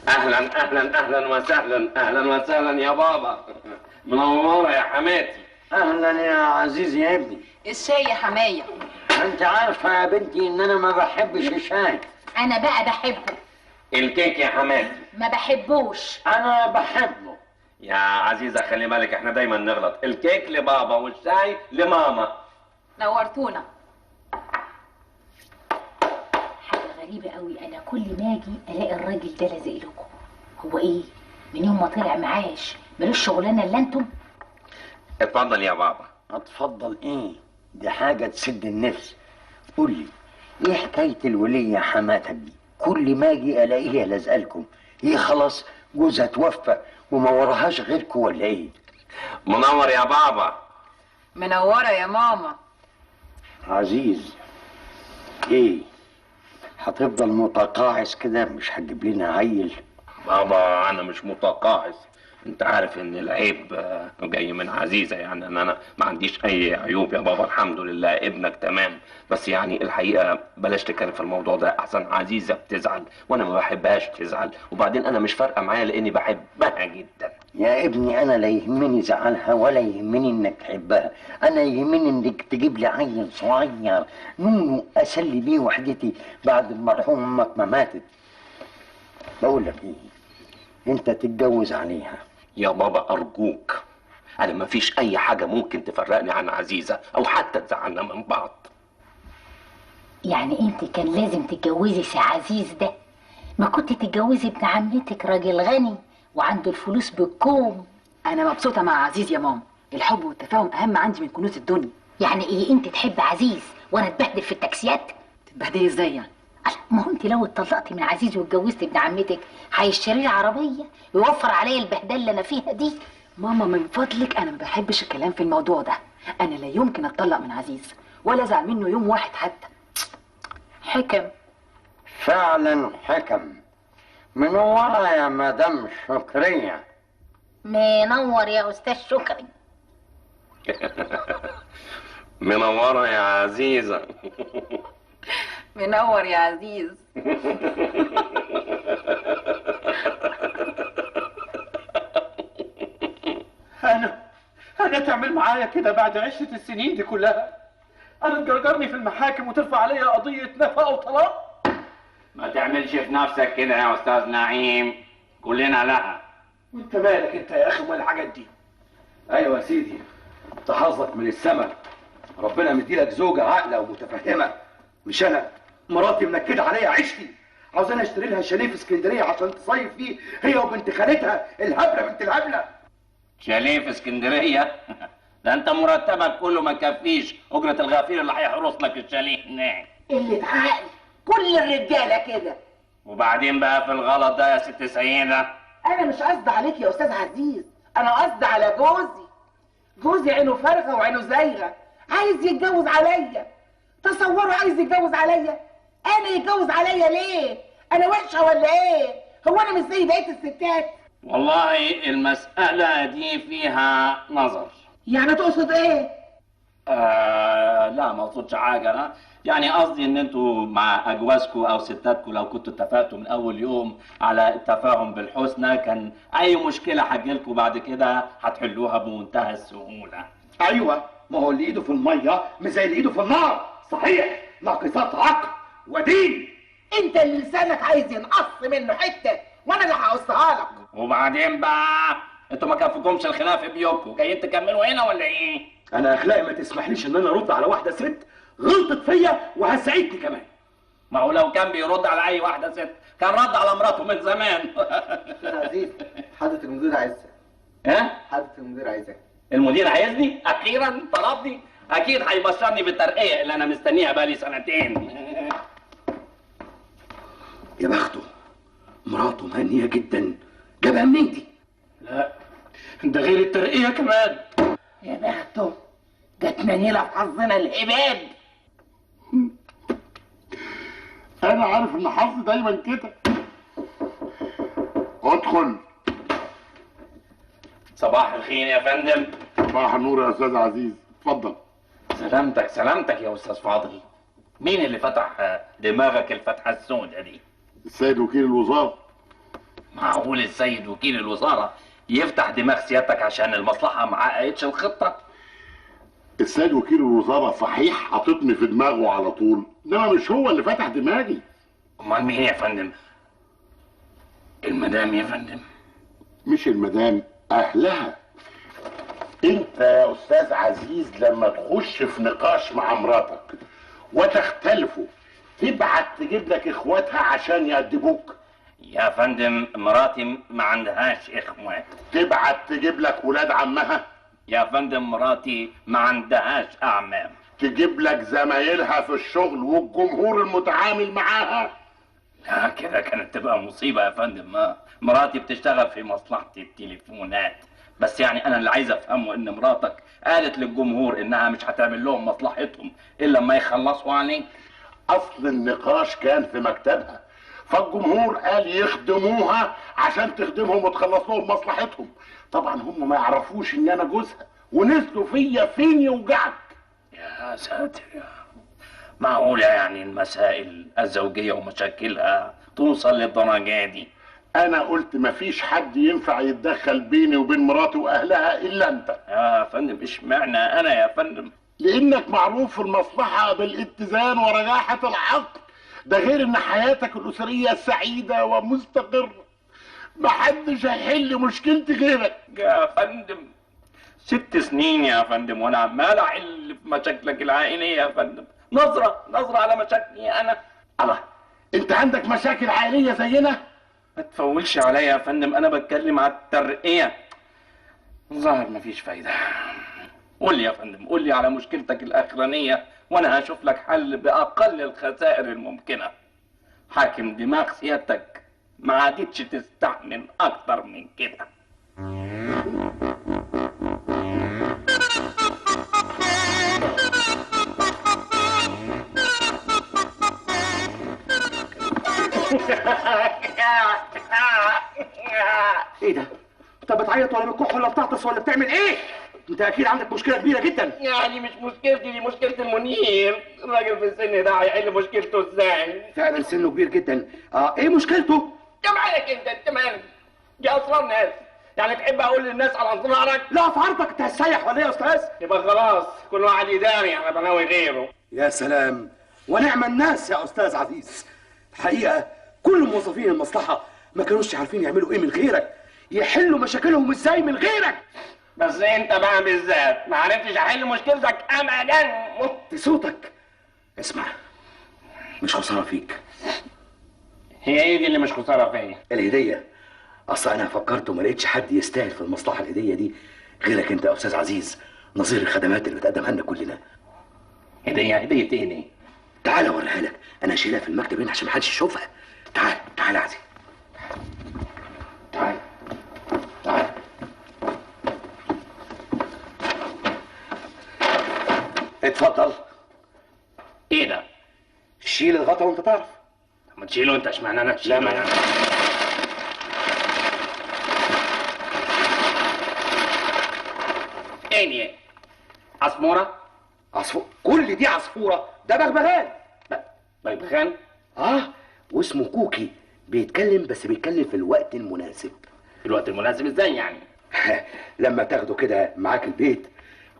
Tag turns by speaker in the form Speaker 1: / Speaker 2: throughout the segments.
Speaker 1: اهلا اهلا اهلا وسهلا، اهلا وسهلا يا بابا. منورة يا حماتي.
Speaker 2: اهلا يا عزيزي يا ابني.
Speaker 3: الشاي يا حماية.
Speaker 2: انت عارفه يا بنتي ان انا ما بحبش الشاي.
Speaker 3: انا بقى بحبه.
Speaker 1: الكيك يا حماتي.
Speaker 3: ما بحبوش.
Speaker 2: انا بحبه.
Speaker 1: يا عزيزه خلي بالك، احنا دايما نغلط، الكيك لبابا والشاي لماما.
Speaker 3: نورتونا. حاجة غريبة قوي، انا كل ما اجي الاقي الراجل ده لازق لكم. هو ايه؟ من يوم ما طلع معاش ملوش شغلانة الا انتم؟
Speaker 1: اتفضل يا بابا.
Speaker 2: اتفضل ايه؟ دي حاجة تسد النفس. قول لي ايه حكاية الوليه حماتك دي؟ كل ما اجي الاقيها لازقه لكم. ايه خلاص جوزها توفى وما وراهاش غيركم ولا ايه؟
Speaker 1: منور يا بابا.
Speaker 3: منورة يا ماما.
Speaker 2: عزيز، ايه هتفضل متقاعس كده؟ مش هتجيب لنا عيل؟
Speaker 1: بابا انا مش متقاعس، انت عارف ان العيب جاي من عزيزه، يعني ان انا ما عنديش اي عيوب يا بابا، الحمد لله ابنك تمام. بس يعني الحقيقة بلاش تتكلم في الموضوع ده، احسن عزيزه بتزعل وانا ما بحبهاش تزعل، وبعدين انا مش فارقه معايا لاني بحبها جدا.
Speaker 2: يا ابني انا لا يهمني زعلها ولا يهمني انك تحبها، انا يهمني انك تجيب لي عيل صغير نونو اسلي بيه وحدتي بعد المرحوم امك ما ماتت. بقول لك ايه، انت تتجوز عليها.
Speaker 1: يا بابا ارجوك، انا ما فيش اي حاجة ممكن تفرقني عن عزيزه او حتى تزعلنا من بعض.
Speaker 3: يعني انت كان لازم تتجوزي سي عزيز ده؟ ما كنت تتجوزي ابن عمتك، راجل غني وعنده الفلوس بالكوم.
Speaker 4: انا مبسوطة مع عزيز يا ماما، الحب والتفاهم اهم عندي من كنوز الدنيا.
Speaker 3: يعني ايه انت تحب عزيز وانا اتبهدل في التاكسيات؟
Speaker 4: تتبهدلي ازاي يعني؟
Speaker 3: ما هو انت لو اتطلقتي من عزيز واتجوزتي ابن عمتك هيشتري لي عربية ويوفر عليا البهدله اللي انا فيها دي.
Speaker 4: ماما من فضلك انا ما بحبش الكلام في الموضوع ده، انا لا يمكن اتطلق من عزيز ولا ازعل منه يوم واحد حتى.
Speaker 3: حكم.
Speaker 2: فعلا حكم. منورة يا مدام شكريه.
Speaker 3: منور يا استاذ شكري.
Speaker 1: منورة يا عزيزه.
Speaker 4: منور يا عزيز.
Speaker 5: انا تعمل معايا كده بعد عشرة السنين دي كلها؟ انا تجرجرني في المحاكم وترفع عليا قضية نفقة وطلاق؟
Speaker 1: ما تعملش في نفسك كده يا استاذ نعيم، كلنا لها.
Speaker 5: وانت مالك انت يا اخي ومال الحاجات دي؟
Speaker 6: ايوه يا سيدي، انت حظك من السما، ربنا مديلك زوجة عاقلة ومتفهمة، مش انا مراتي منكده عليا عيشتي، عاوزاني اشتري لها شاليه في اسكندرية عشان تصيف فيه هي وبنت خالتها الهبلة بنت الهبلة.
Speaker 1: شاليه في اسكندرية؟ ده انت مرتبك كله ما يكفيش اجره الغفير اللي هيحرس لك الشاليه هناك.
Speaker 7: قلة عقل، كل الرجالة كده.
Speaker 1: وبعدين بقى في الغلط ده يا ست سيده.
Speaker 7: انا مش قصدي عليك يا استاذ عزيز، انا قصدي على جوزي. جوزي عينه فارغة وعينه زايغه، عايز يتجوز عليا. تصوروا عايز يتجوز عليا؟ انا يتجوز عليا ليه؟ انا وحشة ولا ايه؟ هو انا مش زي بقية الستات؟
Speaker 1: والله المسالة دي فيها نظر.
Speaker 7: يعني تقصد ايه؟
Speaker 1: لا ما اقصدش حاجة، انا يعني قصدي ان انتوا مع اجوازكم او ستاتكم لو كنتوا اتفقتوا من اول يوم على التفاهم بالحسنى كان اي مشكلة هتجيلكم بعد كده هتحلوها بمنتهى السهولة.
Speaker 6: ايوه، ما هو اللي ايده في المية مش زي اللي ايده في النار. صحيح، ناقصات عقل ودين.
Speaker 7: انت اللي لسانك عايز ينقص منه حتة وانا اللي هقصها لك.
Speaker 1: وبعدين بقى انتوا ما كفكمش الخلاف في بيوتكم، جايين تكملوا هنا ولا ايه؟
Speaker 6: انا اخلاقي ما تسمحليش ان انا ارد على واحدة ست غلطت فيا وهزعتني كمان.
Speaker 1: ما هو لو كان بيرد على اي واحدة ست كان رد على مراته من زمان.
Speaker 8: استاذ عزيز، حضرة المدير عايزك.
Speaker 1: ها؟
Speaker 8: حضرة المدير عايزك.
Speaker 1: المدير عايزني؟ اخيرا طلبني؟ اكيد هيبشرني بالترقيه اللي انا مستنيها بقالي سنتين.
Speaker 6: يا بخته، مراته مهنية جدا، جابها منين دي؟
Speaker 5: لا ده غير الترقية كمان.
Speaker 7: يا بخته، جت منيله في حظنا الهباب.
Speaker 9: انا عارف ان حظي دايما كده. ادخل.
Speaker 1: صباح الخير يا فندم.
Speaker 9: صباح النور يا استاذ عزيز، اتفضل.
Speaker 1: سلامتك سلامتك يا استاذ فاضل. مين اللي فتح دماغك الفتحة السوداء دي؟
Speaker 9: السيد وكيل الوزارة.
Speaker 1: معقول السيد وكيل الوزارة يفتح دماغ سيادتك عشان المصلحة ما حققتش الخطة؟
Speaker 9: السيد وكيل الوزارة صحيح حاططني في دماغه على طول، انما مش هو اللي فتح دماغي.
Speaker 1: امال مين يا فندم؟ المدام يا فندم؟
Speaker 9: مش المدام، اهلها. انت يا استاذ عزيز لما تخش في نقاش مع مراتك وتختلفوا تبعت تجيب لك اخواتها عشان يأدبوك.
Speaker 1: يا فندم مراتي ما عندهاش اخوات.
Speaker 9: تبعت تجيب لك ولاد عمها.
Speaker 1: يا فندم مراتي ما عندهاش اعمام.
Speaker 9: تجيب لك زمايلها في الشغل والجمهور المتعامل معاها.
Speaker 1: لا كده كانت تبقى مصيبة يا فندم. مراتي بتشتغل في مصلحة التليفونات. بس يعني انا اللي عايز افهمه ان مراتك قالت للجمهور انها مش هتعمل لهم مصلحتهم الا لما يخلصوا عليك.
Speaker 9: اصل النقاش كان في مكتبها، فالجمهور قال يخدموها عشان تخدمهم وتخلص لهم مصلحتهم. طبعا هم ما يعرفوش ان انا جوزها، ونزلوا فيا فين يوجعك.
Speaker 1: يا ساتر، يا معقولة يعني المسائل الزوجية ومشاكلها توصل للدرجة دي؟
Speaker 9: انا قلت مفيش حد ينفع يتدخل بيني وبين مراتي واهلها الا انت.
Speaker 1: يا فندم اشمعنى انا يا فندم؟
Speaker 9: لانك معروف في المصلحة بالاتزان ورجاحه العقل، ده غير ان حياتك الاسرية سعيدة ومستقره. محدش هيحل مشكلتي غيرك.
Speaker 1: يا فندم 6 سنين يا فندم وانا عمال احل في مشاكلك العائلية يا فندم. نظره نظره على مشاكلي انا.
Speaker 9: الله، انت عندك مشاكل عائلية زينا؟
Speaker 1: ما تفولش عليا يا فندم، انا بتكلم على الترقية. ظاهر مفيش فايده. قول لي يا فندم، قول لي على مشكلتك الاخرانية وانا هشوف لك حل باقل الخسائر الممكنة. حاكم دماغ سيادتك ما عادتش تستحمل اكتر من كده.
Speaker 6: ايه ده؟ انت بتعيط ولا بتكح ولا بتعطس ولا بتعمل ايه؟ انت اكيد عندك مشكلة كبيرة جدا.
Speaker 1: يعني مش مشكلتي دي، مشكلة المنير. الراجل في السن ده هيحل مشكلته ازاي؟
Speaker 6: فعلا سنة كبير جدا. ايه مشكلته؟
Speaker 1: انت مالك انت؟ انت مالك؟ دي اسرار ناس، يعني تحب اقول للناس على اسرارك؟
Speaker 6: لا في عرضك، انت هتسيح ولا ايه يا استاذ؟
Speaker 1: يبقى خلاص كل واحد يداري على بلاوي غيره.
Speaker 6: يا سلام، ونعم الناس يا استاذ عزيز. الحقيقة كل موظفين المصلحة ما كانوش عارفين يعملوا ايه من غيرك، يحلوا مشاكلهم ازاي من غيرك.
Speaker 1: بس انت بقى بالذات ما عرفتش احل مشكلتك ابدا.
Speaker 6: وطي صوتك. اسمع، مش خسارة فيك.
Speaker 1: هي ايه دي اللي مش خسارة فيا؟
Speaker 6: الهدية. اصل انا فكرت وما لقيتش حد يستاهل في المصلحة الهدية دي غيرك انت يا استاذ عزيز، نظير الخدمات اللي بتقدمها لنا كلنا.
Speaker 1: هديه؟ هديه ايه دي؟
Speaker 6: تعالى اوريها لك، انا شايلها في المكتب هنا عشان ما حدش يشوفها. تعال تعال يا عزيز، تعال تعال. اتفضل.
Speaker 1: ايه ده؟
Speaker 6: شيل الغطا وانت تعرف.
Speaker 1: ما تشيله انت، اشمعنى انا اشيله؟ لا ما يعني. ايه دي؟ عصفوره؟
Speaker 6: عصفور؟ كل دي عصفوره؟ ده بغبغان.
Speaker 1: بغبغان؟
Speaker 6: واسمه كوكي، بيتكلم بس بيتكلم في الوقت المناسب.
Speaker 1: في الوقت المناسب ازاي يعني؟
Speaker 6: لما تاخده كده معاك البيت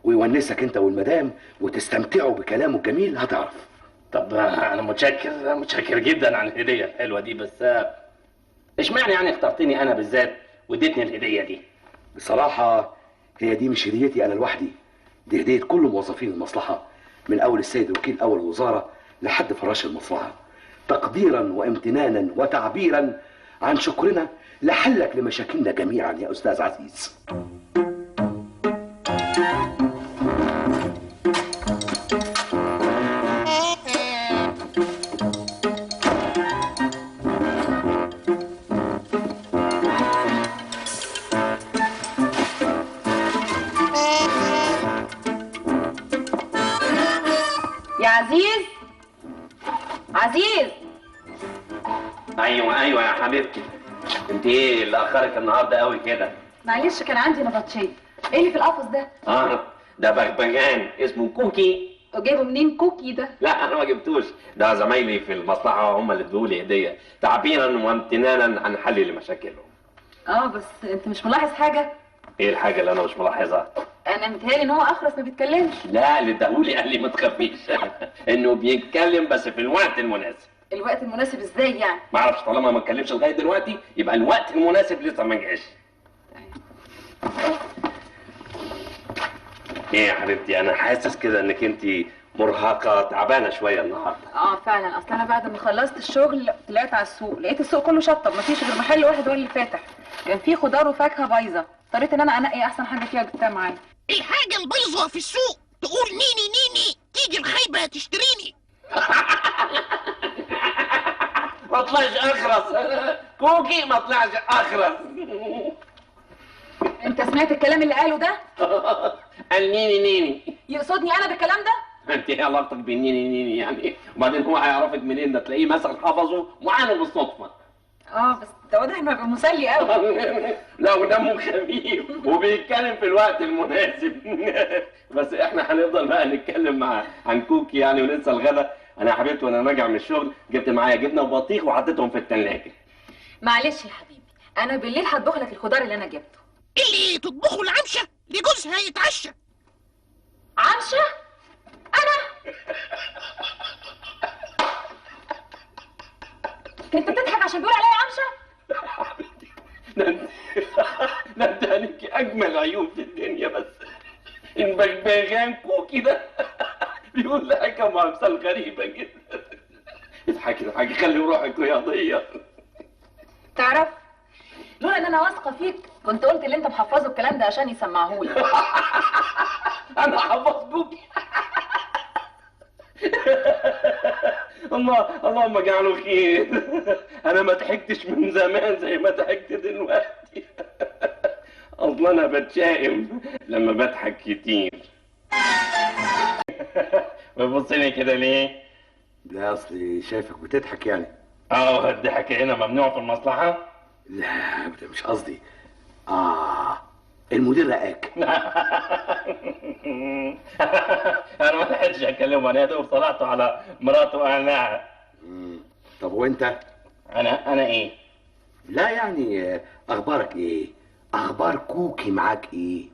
Speaker 6: ويونسك انت والمدام وتستمتعوا بكلامه الجميل هتعرف.
Speaker 1: طب انا متشكر، متشكر جدا على الهدية الحلوة دي، بس اشمعنى يعني اخترتني انا بالذات واديتني الهدية دي؟
Speaker 6: بصراحة هي دي مش هديتي انا لوحدي، دي هديه كل موظفين المصلحة من اول السيد وكيل اول وزارة لحد فراش المصلحة، تقديرا وامتنانا وتعبيرا عن شكرنا لحلك لمشاكلنا جميعا يا استاذ عزيز.
Speaker 4: يا عزيز، عزيز.
Speaker 1: ايوه ايوه يا حبيبتي، انت ايه اللي اخرك النهارده قوي كده؟
Speaker 4: معلش كان عندي نبطشيه. ايه اللي في القفص ده؟
Speaker 1: ده بغبغان اسمه كوكي.
Speaker 4: وجايبه منين كوكي ده؟
Speaker 1: لا انا ما جبتوش، ده زمايلي في المصلحة هم اللي ادولي هديه تعبيرا وامتنانا عن حل لمشاكلهم.
Speaker 4: اه بس انت مش ملاحظ حاجة؟
Speaker 1: ايه الحاجة اللي انا مش ملاحظها؟
Speaker 4: انا متهيألي ان هو اخرس ما بيتكلمش.
Speaker 1: لا، اللي اداهولي قال لي ما تخافيش انه بيتكلم بس في الوقت المناسب.
Speaker 4: الوقت المناسب ازاي يعني؟
Speaker 1: ما اعرفش، طالما ما اتكلمش لغاية دلوقتي يبقى الوقت المناسب لسه ما جاش. ايه يا حبيبتي، انا حاسس كده انك انت مرهقة تعبانة شوية النهارده.
Speaker 4: اه فعلا، اصل انا بعد ما خلصت الشغل طلعت على السوق، لقيت السوق كله شطب، مفيش غير محل واحد هو اللي فاتح، كان فيه خضار وفاكهة بايظة، اضطريت ان انا انقي احسن حاجة فيها وجبتها معايا.
Speaker 10: الحاجة البايظه في السوق تقول نيني نيني، تيجي الخايبة تشتريني.
Speaker 1: ما طلعش اخرس كوكي، ما طلعش اخرس.
Speaker 4: انت سمعت الكلام اللي قاله ده؟
Speaker 1: قال نيني نيني.
Speaker 4: يقصدني انا بالكلام ده؟
Speaker 1: انت ايه علاقتك بالنيني نيني يعني؟ وبعدين هو هيعرفك منين؟ ده تلاقيه مثلا حفظه وعانه بالصدفة.
Speaker 4: اه بس ده واضح انه هيبقى مسلي قوي.
Speaker 1: لا ودمه خفيف وبيتكلم في الوقت المناسب. بس احنا هنفضل بقى نتكلم مع عن كوكي يعني وننسى الغدا. انا يا حبيبتي وانا راجع من الشغل جبت معايا جبنه وبطيخ وحطيتهم في الثلاجة.
Speaker 4: معلش يا حبيبي، انا بالليل هطبخ لك الخضار اللي انا جبته.
Speaker 10: اللي تطبخه العمشه لجوزها يتعشى.
Speaker 4: عمشه؟ انا؟ انت بتضحك عشان بيقول عليا عمشه؟
Speaker 1: حبيبتي ده انت عليكي اجمل عيون في الدنيا، بس البغبغان كوكي ده بيقول لها كم امثال غريبة جدا. اضحكي اضحكي، خلي روحك رياضية.
Speaker 4: تعرف لولا ان انا واثقة فيك كنت قلت اللي انت محفظة الكلام ده عشان يسمعهولي.
Speaker 1: انا حافظ كوكي. الله اللهم اجعله خير. انا ما ضحكتش من زمان زي ما ضحكت دلوقتي. اصل انا بتشائم لما بضحك كتير. بتبص لي كده ليه؟
Speaker 6: لا اصلي شايفك بتضحك يعني.
Speaker 1: اه الضحك هنا ممنوع في المصلحة؟
Speaker 6: لا ده مش قصدي. المدير رقاك.
Speaker 1: انا ما لحقتش اكلمه، انا يا دوب صلعته على مراته واهلها.
Speaker 6: طب وانت؟
Speaker 1: انا ايه؟
Speaker 6: لا يعني اخبارك ايه؟ اخبار كوكي معاك ايه؟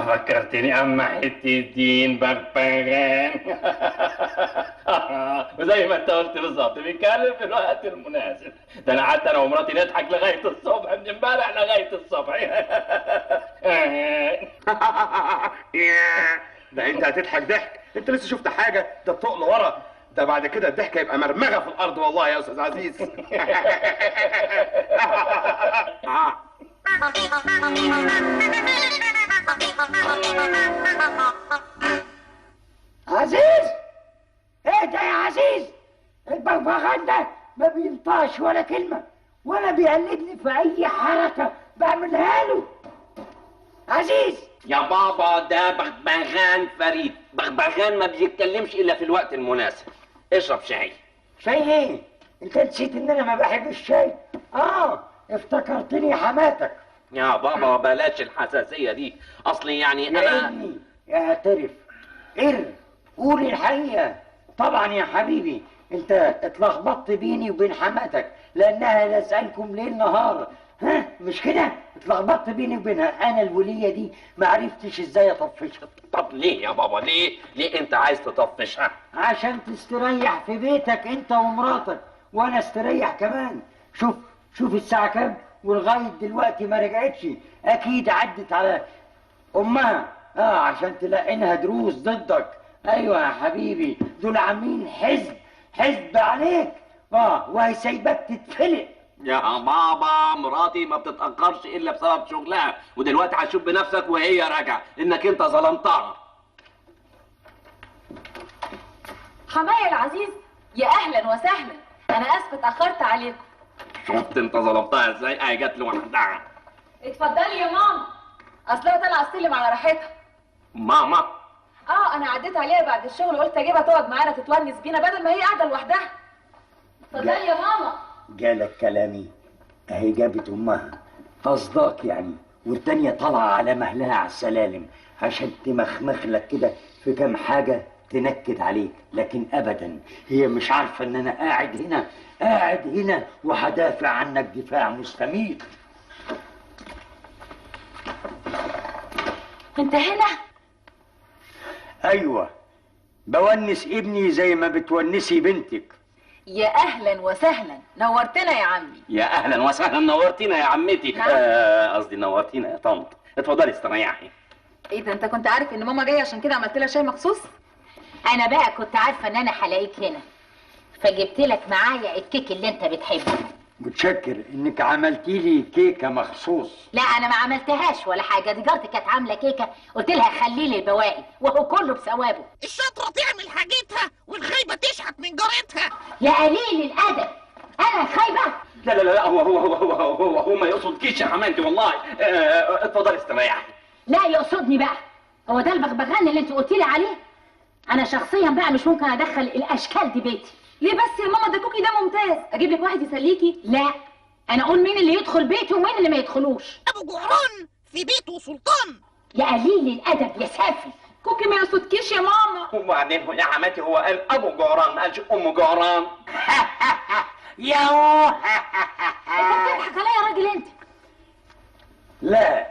Speaker 1: فكرتني اما حتة دين بغبغان. وزي ما انت قلت بالظبط بيتكلم في الوقت المناسب. ده انا قعدت انا ومراتي نضحك لغاية الصبح، من امبارح لغاية الصبح.
Speaker 6: ده انت هتضحك ضحك، انت لسه شفت حاجة؟ ده الطقل ورا، ده بعد كده الضحك هيبقى مرمغه في الارض والله يا استاذ عزيز.
Speaker 2: عزيز، ايه ده يا عزيز؟ البغبغان ده ما بينطقش ولا كلمة ولا بيقلدني في أي حركة بعملها له. عزيز
Speaker 1: يا بابا ده بغبغان فريد، بغبغان ما بيتكلمش إلا في الوقت المناسب. اشرب شاي.
Speaker 2: شاي ايه؟ انت نسيت ان انا ما بحبش الشاي؟ افتكرتني حماتك.
Speaker 1: يا بابا بلاش الحساسية دي، أصلي يعني أنا
Speaker 2: يا ابني اعترف، قول الحقيقة. طبعا يا حبيبي انت اتلخبطت بيني وبين حماتك لأنها لا أسألكم ليل نهار، ها مش كده؟ اتلخبطت بيني وبينها، أنا الولية دي ما عرفتش ازاي أطفشها.
Speaker 1: طب ليه يا بابا؟ ليه؟ ليه أنت عايز تطفشها؟
Speaker 2: عشان تستريح في بيتك أنت ومراتك، وأنا استريح كمان. شوف شوف الساعة كام ولغاية دلوقتي ما رجعتش، أكيد عدت على أمها عشان تلقينها دروس ضدك. أيوة يا حبيبي، دول عاملين حزب حزب عليك، وهي سايباك تتفلق.
Speaker 1: يا بابا مراتي ما بتتأخرش إلا بسبب شغلها، ودلوقتي هتشوف بنفسك وهي راجعة إنك أنت ظلمتها.
Speaker 4: حماية العزيز، يا أهلا وسهلا، أنا آسفة اتأخرت عليكم.
Speaker 1: شفت انت ظلمتها ازاي؟ اهي جت لوحدها.
Speaker 4: اتفضلي يا ماما، اصلها طالعه السلم على راحتها.
Speaker 1: ماما؟
Speaker 4: انا عديت عليها بعد الشغل وقلت اجيبها تقعد معانا تتونس بينا بدل ما هي قاعدة لوحدها. اتفضلي يا ماما.
Speaker 2: جالك كلامي، اهي جابت امها قصداك يعني، والتانية طالعه على مهلها على السلالم عشان تمخمخ لك كده في كام حاجة تنكد عليك، لكن ابدا هي مش عارفه ان انا قاعد هنا، قاعد هنا وهدافع عنك دفاع مستميت.
Speaker 3: انت هنا؟
Speaker 2: ايوه، بونس ابني زي ما بتونسي بنتك.
Speaker 4: يا اهلا وسهلا، نورتنا يا عمي.
Speaker 1: يا اهلا وسهلا، نورتينا يا عمتي. قصدي نورتينا يا طنط. اتفضلي استريحي.
Speaker 4: ايه ده، انت كنت عارف ان ماما جاية عشان كده عملت لها شاي مخصوص؟
Speaker 3: انا بقى كنت عارفه ان انا هلاقيك هنا، فجبت لك معايا الكيك اللي انت بتحبه.
Speaker 2: متشكر انك عملتي لي كيكة مخصوص.
Speaker 3: لا انا ما عملتهاش ولا حاجة، دي جارتي كانت عامله كيكة قلت لها خلي لي البواقي وهو كله بثوابه.
Speaker 10: الشاطره تعمل حاجتها والخايبه تشحت من جارتها.
Speaker 3: يا قليل الادب، انا خايبة؟
Speaker 1: لا لا لا، هو هو هو هو هو هو ما يقصدكيش يا حماتي والله. اتفضلي استريحي.
Speaker 3: لا يقصدني بقى، هو ده البغبغان اللي انت قلتي لي عليه؟ انا شخصيا بقى مش ممكن ادخل الاشكال دي بيتي.
Speaker 4: ليه بس يا ماما؟ ده كوكي ده ممتاز، اجيب لك واحد يسليكي؟
Speaker 3: لا، انا اقول مين اللي يدخل بيتي ومين اللي ما يدخلوش.
Speaker 10: ابو جعران في بيته سلطان.
Speaker 3: يا قليل الادب يا سافل.
Speaker 4: كوكي ما يقصدكيش يا ماما.
Speaker 1: وبعدين يا حماتي هو قال ابو جعران ما قالش ام جعران.
Speaker 2: يا
Speaker 3: انت بتضحك عليا يا راجل انت.
Speaker 2: لا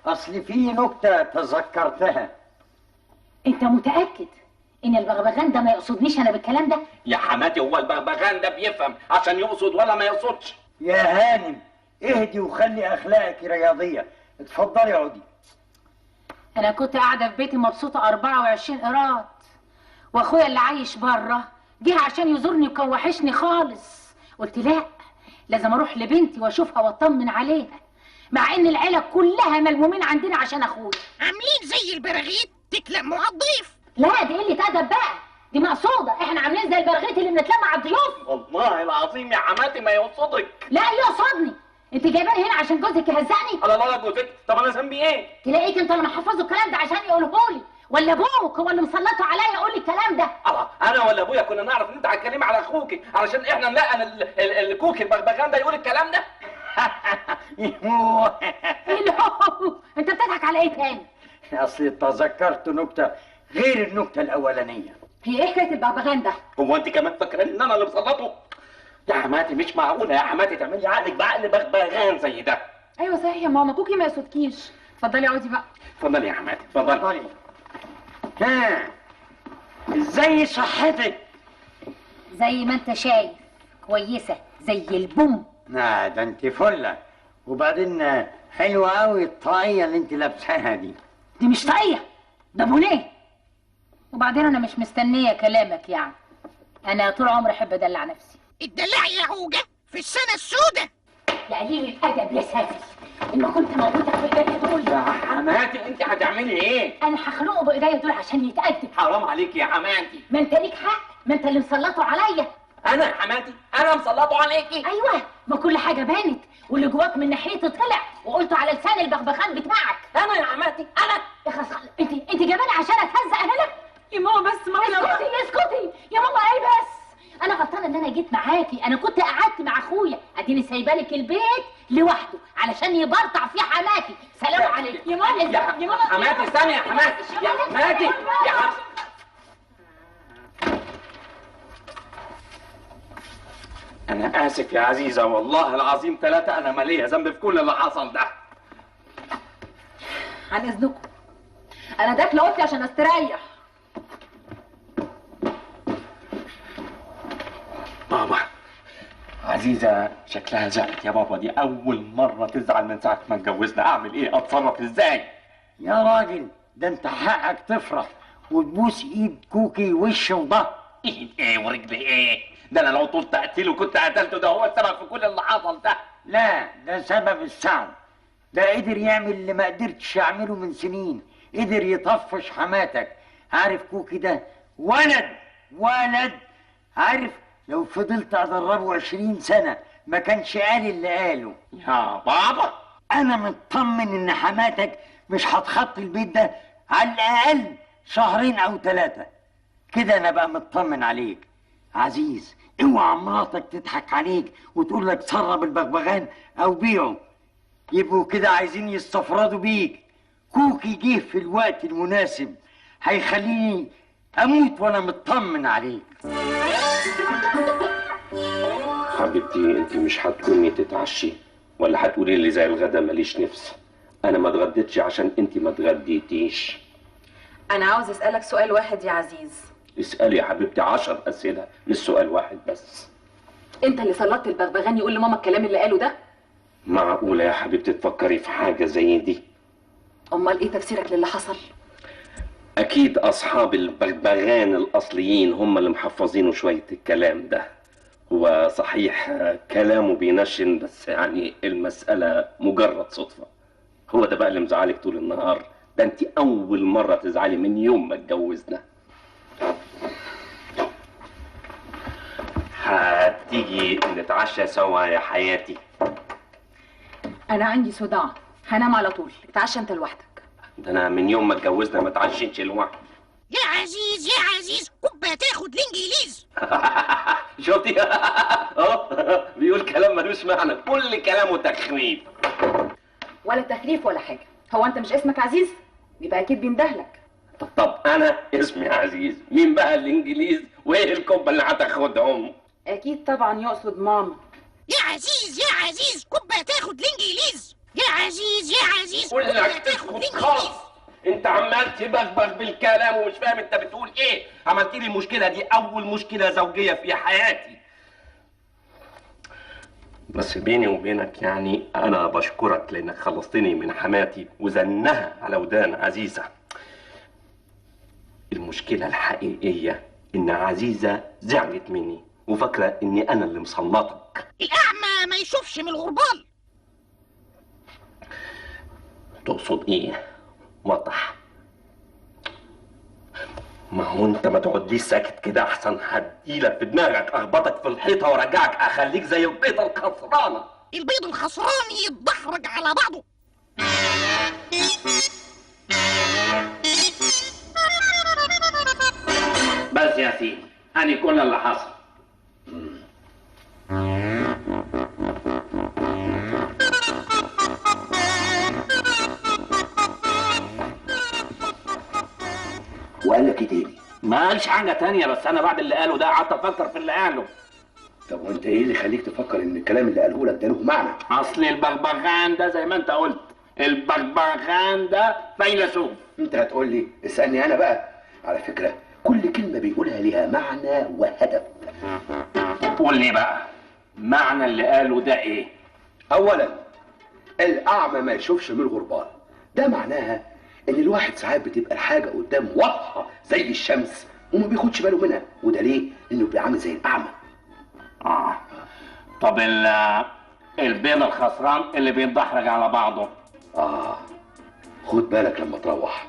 Speaker 2: اصل في نكتة تذكرتها.
Speaker 3: انت متاكد ان البغبغان ده ما يقصدنيش انا بالكلام ده؟
Speaker 1: يا حماتي هو البغبغان ده بيفهم عشان يقصد ولا ما يقصدش؟
Speaker 2: يا هانم اهدي وخلي اخلاقك رياضية. اتفضلي اقعدي.
Speaker 3: انا كنت قاعدة في بيتي مبسوطة 24 قيراط، واخويا اللي عايش بره جه عشان يزورني وكان وحشني خالص. قلت لا، لازم اروح لبنتي واشوفها واطمن عليها، مع ان العيلة كلها ملمومين عندنا عشان اخويا.
Speaker 10: عاملين زي البراغيث تتلموا على الضيف.
Speaker 3: لا دي قلة ادب بقى، دي مقصوده، احنا عاملين زي البراغيث اللي بنتلم على الضيوف.
Speaker 1: والله العظيم يا حماتي ما يقصدك.
Speaker 3: لا يقصدني، انت جايباني هنا عشان جوزك يهزقني؟
Speaker 1: لا لا لا جوزك، طب انا ذنبي ايه؟
Speaker 3: تلاقيك انت اللي محفظة الكلام ده عشان يقولهولي، ولا ابوك هو اللي مسلطه عليا يقول لي الكلام ده؟
Speaker 1: الله، انا ولا ابويا كنا نعرف ان انت هتكلمي على اخوكي علشان احنا نلقن الكوكي البغبغان ده يقول الكلام ده؟
Speaker 3: ايه انت بتضحك على ايه تاني؟
Speaker 2: اصل تذكرت نكتة غير النكتة الاولانية.
Speaker 4: هي ايه حكاية البغبغان ده؟
Speaker 1: هو انت كمان فاكره ان انا اللي مسلطه؟ يا حماتي مش معقولة يا حماتي تعملي عقلك بعقل بغبغان زي ده.
Speaker 4: ايوه صحيح يا ماما، كوكي ما يقصدكيش. اتفضلي اقعدي بقى.
Speaker 1: اتفضلي يا حماتي، اتفضلي.
Speaker 2: ها ازاي صحتك؟
Speaker 3: زي ما انت شايف، كويسة زي البوم.
Speaker 2: لا ده انت فله، وبعدين حلوة قوي الطاقية اللي انت لابساها دي.
Speaker 3: دي مش طاقية، ده بونيه. وبعدين انا مش مستنيه كلامك، يعني انا طول عمري احب ادلع نفسي.
Speaker 10: اتدلعي يا عوجه في السنة السوداء.
Speaker 3: يا قليل الادب يا سافل، اما كنت موجودة في ايديا دول.
Speaker 1: يا حماتي انت هتعملي ايه؟
Speaker 3: انا هخنقه بايديا دول عشان يتأدب.
Speaker 1: حرام عليك يا حماتي.
Speaker 3: ما انت ليك حق، ما انت اللي مسلطه عليا.
Speaker 1: انا يا حماتي؟ انا مسلطه عليكي؟
Speaker 3: ايوه، ما كل حاجة بانت، واللي جواك من ناحيتي طلع وقلته على لسان البغبغان بتاعك.
Speaker 1: انا يا حماتي؟ انا؟
Speaker 3: اخلص، انت جايباني عشان اتهزق انا؟ لا
Speaker 4: يا ماما بس، ما
Speaker 3: اسكتي اسكتي يا ماما. ايه بس؟ انا غلطانة ان انا جيت معاكي، انا كنت قعدت مع اخويا، اديني سايبالك البيت لوحده علشان يبرطع فيه حماتي. سلام عليكم
Speaker 4: يا ماما. يا ماما
Speaker 1: حماتي ثانية يا حماتي، يا حماتي، يا حماتي. أنا آسف يا عزيزة، والله العظيم ثلاثة أنا مالية ذنب في كل اللي حصل ده.
Speaker 4: عن إذنكم أنا داخلة أوضتي عشان أستريح.
Speaker 1: بابا، عزيزة شكلها زعلت يا بابا، دي أول مرة تزعل من ساعة ما اتجوزنا. أعمل إيه؟ أتصرف إزاي؟
Speaker 2: يا راجل ده أنت حقك تفرح وتبوس إيد كوكي وش وظهر.
Speaker 1: إيد إيه ورجل إيه؟ ده أنا لو طولت أقتله كنت قتلته، ده هو السبب في كل اللي حصل ده.
Speaker 2: لا ده سبب السعد، ده قدر يعمل اللي ما قدرتش أعمله من سنين، قدر يطفش حماتك. عارف كوكي ده ولد، عارف لو فضلت أدربه 20 سنة ما كانش قال اللي قاله.
Speaker 1: يا بابا
Speaker 2: أنا مطمن إن حماتك مش هتخطي البيت ده على الأقل 2 أو 3 كده. أنا بقى مطمن عليك. عزيز اوعى مراتك تضحك عليك وتقول لك سرب البغبغان أو بيعه، يبقوا كده عايزين يستفردوا بيك. كوكي جه في الوقت المناسب، هيخليني أموت وأنا مطمن عليك.
Speaker 1: حبيبتي انت مش هتقومي تتعشي ولا هتقولي لي زي الغدا ماليش نفس؟ انا ما اتغديتش عشان انت ما اتغديتيش.
Speaker 4: انا عاوز اسالك سؤال واحد يا عزيز.
Speaker 1: اسالي يا حبيبتي 10 اسئلة مش سؤال واحد بس.
Speaker 4: انت اللي سلطت البغبغان يقول لماما الكلام اللي قاله ده؟
Speaker 1: معقولة يا حبيبتي تفكري في حاجة زي دي؟
Speaker 4: امال ايه تفسيرك للي حصل؟
Speaker 1: اكيد اصحاب البغبغان الاصليين هم اللي محفظينه شوية الكلام ده. هو صحيح كلامه بينشن، بس يعني المسالة مجرد صدفة. هو ده بقى اللي مزعلك طول النهار ده؟ انت اول مرة تزعلي من يوم ما اتجوزنا. هتيجي نتعشى سوا يا حياتي؟
Speaker 4: انا عندي صداع، هنام على طول. اتعشى انت لوحدك.
Speaker 1: ده انا من يوم ما اتجوزنا ما اتعشيتش لوحدي.
Speaker 10: يا عزيز يا عزيز كوبا تاخد الانجليز.
Speaker 1: شفتي؟ اهو بيقول كلام ملوش معنى، كل كلامه تخريف.
Speaker 4: ولا تخريف ولا حاجة. هو انت مش اسمك عزيز؟ يبقى اكيد بيندهلك.
Speaker 1: طب انا اسمي عزيز، مين بقى الانجليز وايه الكوبا اللي هتاخدهم؟
Speaker 4: اكيد طبعا يقصد ماما.
Speaker 10: يا عزيز يا عزيز كوبا تاخد الانجليز. يا عزيز يا عزيز
Speaker 1: كلك تسكت خالص. انت عمال تبغبغ بالكلام ومش فاهم انت بتقول ايه. عملت لي المشكلة دي اول مشكلة زوجيه في حياتي. بس بيني وبينك يعني انا بشكرك لانك خلصتني من حماتي وزنها على ودان عزيزه. المشكلة الحقيقية ان عزيزه زعلت مني وفاكره اني انا اللي مسلطك.
Speaker 10: الاعمى ما يشوفش من الغربال.
Speaker 1: تقصد ايه؟ وضح. ما هو انت ما تقعدليش ساكت كده احسن، هديلك في دماغك، اخبطك في الحيطة وارجعك، اخليك زي البيضة الخسرانه.
Speaker 10: البيض الخسران يتدحرج على بعضه.
Speaker 1: بس يا سيدي انا كل اللي حصل.
Speaker 6: وقال لك ايه تاني؟
Speaker 1: ما قالش حاجة تانية، بس انا بعد اللي قاله ده قعدت افكر في اللي قاله.
Speaker 6: طب وانت ايه اللي يخليك تفكر ان الكلام اللي قاله لك ده له معنى؟
Speaker 1: اصل البغبغان ده زي ما انت قلت، البغبغان ده فيلسوف.
Speaker 6: انت هتقول لي؟ اسالني انا بقى. على فكرة كل كلمة بيقولها ليها معنى وهدف.
Speaker 1: قول لي بقى معنى اللي قاله ده ايه؟
Speaker 6: اولا الاعمى ما يشوفش من الغربال، ده معناها ان الواحد ساعات بتبقى الحاجة قدامه واضحة زي الشمس وما بياخدش باله منها، وده ليه؟ لانه بيبقى عامل زي الاعمى.
Speaker 1: طب البيض الخسران اللي بيتدحرج على بعضه.
Speaker 6: خد بالك لما تروح،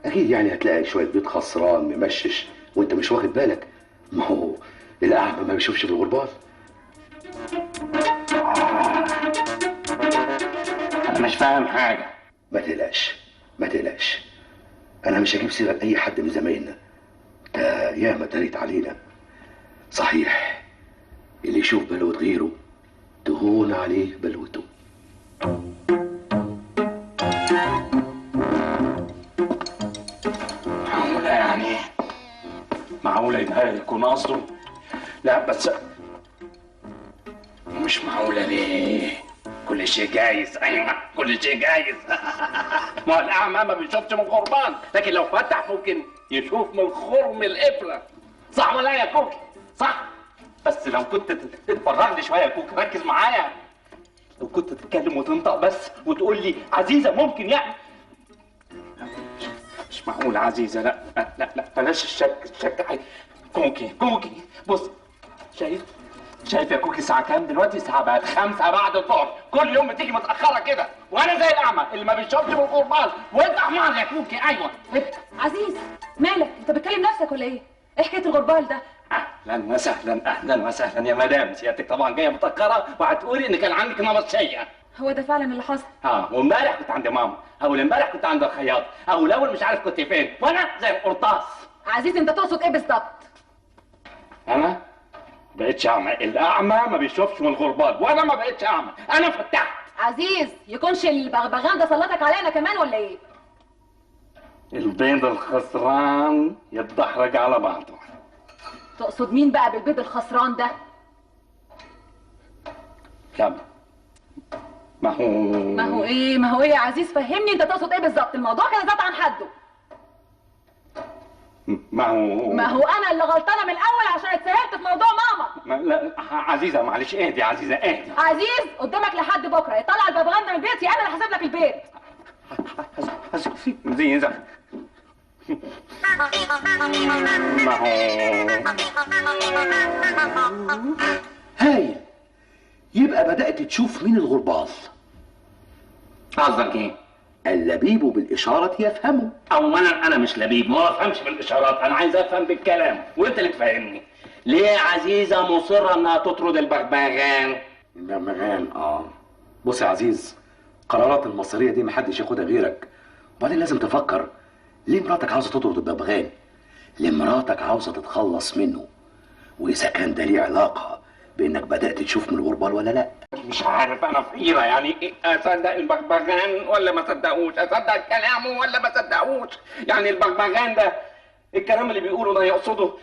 Speaker 6: اكيد يعني هتلاقي شوية بيض خسران ممشش وانت مش واخد بالك. ما هو الاعمى ما بيشوفش في الغربال.
Speaker 1: انا مش فاهم حاجة.
Speaker 6: ما تقلقش ما تقلقش، انا مش هجيب سيره لاي حد من زمايلنا، ده ياما دارت علينا. صحيح اللي يشوف بلوة غيره تهون عليه بلوته.
Speaker 1: معقولة يعني؟ معقولة ده يكون قصده؟ لا بس مش معقولة ليه؟ كل شيء جايز. ايوه كل شيء جايز. ما هو الاعمى ما بيشوفش من غربان، لكن لو فتح ممكن يشوف من خرم الابره. صح ولا يا كوكي؟ صح. بس لو كنت تتفرغ لي شوية يا كوكي، ركز معايا. لو كنت تتكلم وتنطق بس وتقول لي عزيزه ممكن يعني. مش معقول عزيزه، لا لا لا بلاش الشك، الشك. كوكي كوكي بص، شايف يا كوكي الساعة كام دلوقتي؟ الساعة بقت 5 بعد الظهر، كل يوم بتيجي متأخرة كده، وأنا زي الأعمى اللي ما بيشوفش من الغربال، وأنت حمار يا كوكي. أيوه أنت.
Speaker 4: عزيز مالك؟ أنت بتكلم نفسك ولا إيه؟ إيه حكاية الغربال ده؟
Speaker 1: أهلا وسهلا، أهلا وسهلا يا مدام، سيادتك طبعا جاية متأخرة وهتقولي إن كان عندك نبطشية.
Speaker 4: هو ده فعلا اللي حصل.
Speaker 1: وامبارح كنت عند ماما، أول امبارح كنت عند الخياط، أول أول مش عارف كنت فين، وأنا زي القرطاس.
Speaker 4: عزيز أنت تقصد إيه بالظبط؟
Speaker 1: أنا؟ بقتش اعمى، الاعمى ما بيشوفش من الغربال، وانا ما بقتش اعمى، انا فتحت.
Speaker 4: عزيز يكونش البغبغان ده سلطك علينا كمان ولا ايه؟
Speaker 1: البيض الخسران يتدحرج على بعضه.
Speaker 4: تقصد مين بقى بالبيض الخسران ده؟
Speaker 1: لا ما هو
Speaker 4: ما هو ايه؟ ما هو ايه يا عزيز؟ فهمني انت تقصد ايه بالظبط؟ الموضوع كان زاد عن حده.
Speaker 1: ما هو
Speaker 4: انا اللي غلطانة من الاول عشان اتسهلت في موضوع ماما.
Speaker 1: لا عزيزه معلش، اهدي يا عزيزه اهدي.
Speaker 4: عزيز قدامك لحد بكره يطلع الببغان ده من بيتي، انا اللي هسيب لك البيت.
Speaker 1: عزيزه ما هو
Speaker 6: هايل، يبقى بدأت تشوف مين الغربال.
Speaker 1: قصدك ايه؟
Speaker 6: اللبيب بالإشارة يفهمه.
Speaker 1: أولا أنا مش لبيب، ما بفهمش بالإشارات، أنا عايز أفهم بالكلام وأنت اللي تفهمني. ليه عزيزة مصرة إنها تطرد البغبغان؟
Speaker 6: البغبغان بص يا عزيز، قرارات المصيرية دي محدش ياخدها غيرك. وبعدين لازم تفكر ليه مراتك عاوزة تطرد البغبغان؟ ليه مراتك عاوزة تتخلص منه؟ وإذا كان ده ليه علاقة بإنك بدأت تشوف من الغربال ولا لأ؟
Speaker 1: مش عارف، أنا في حيرة يعني. إيه، أصدق البغبغان ولا ما أصدقوش؟ أصدق كلامه ولا ما أصدقوش؟ يعني البغبغان ده الكلام اللي بيقوله ده يقصده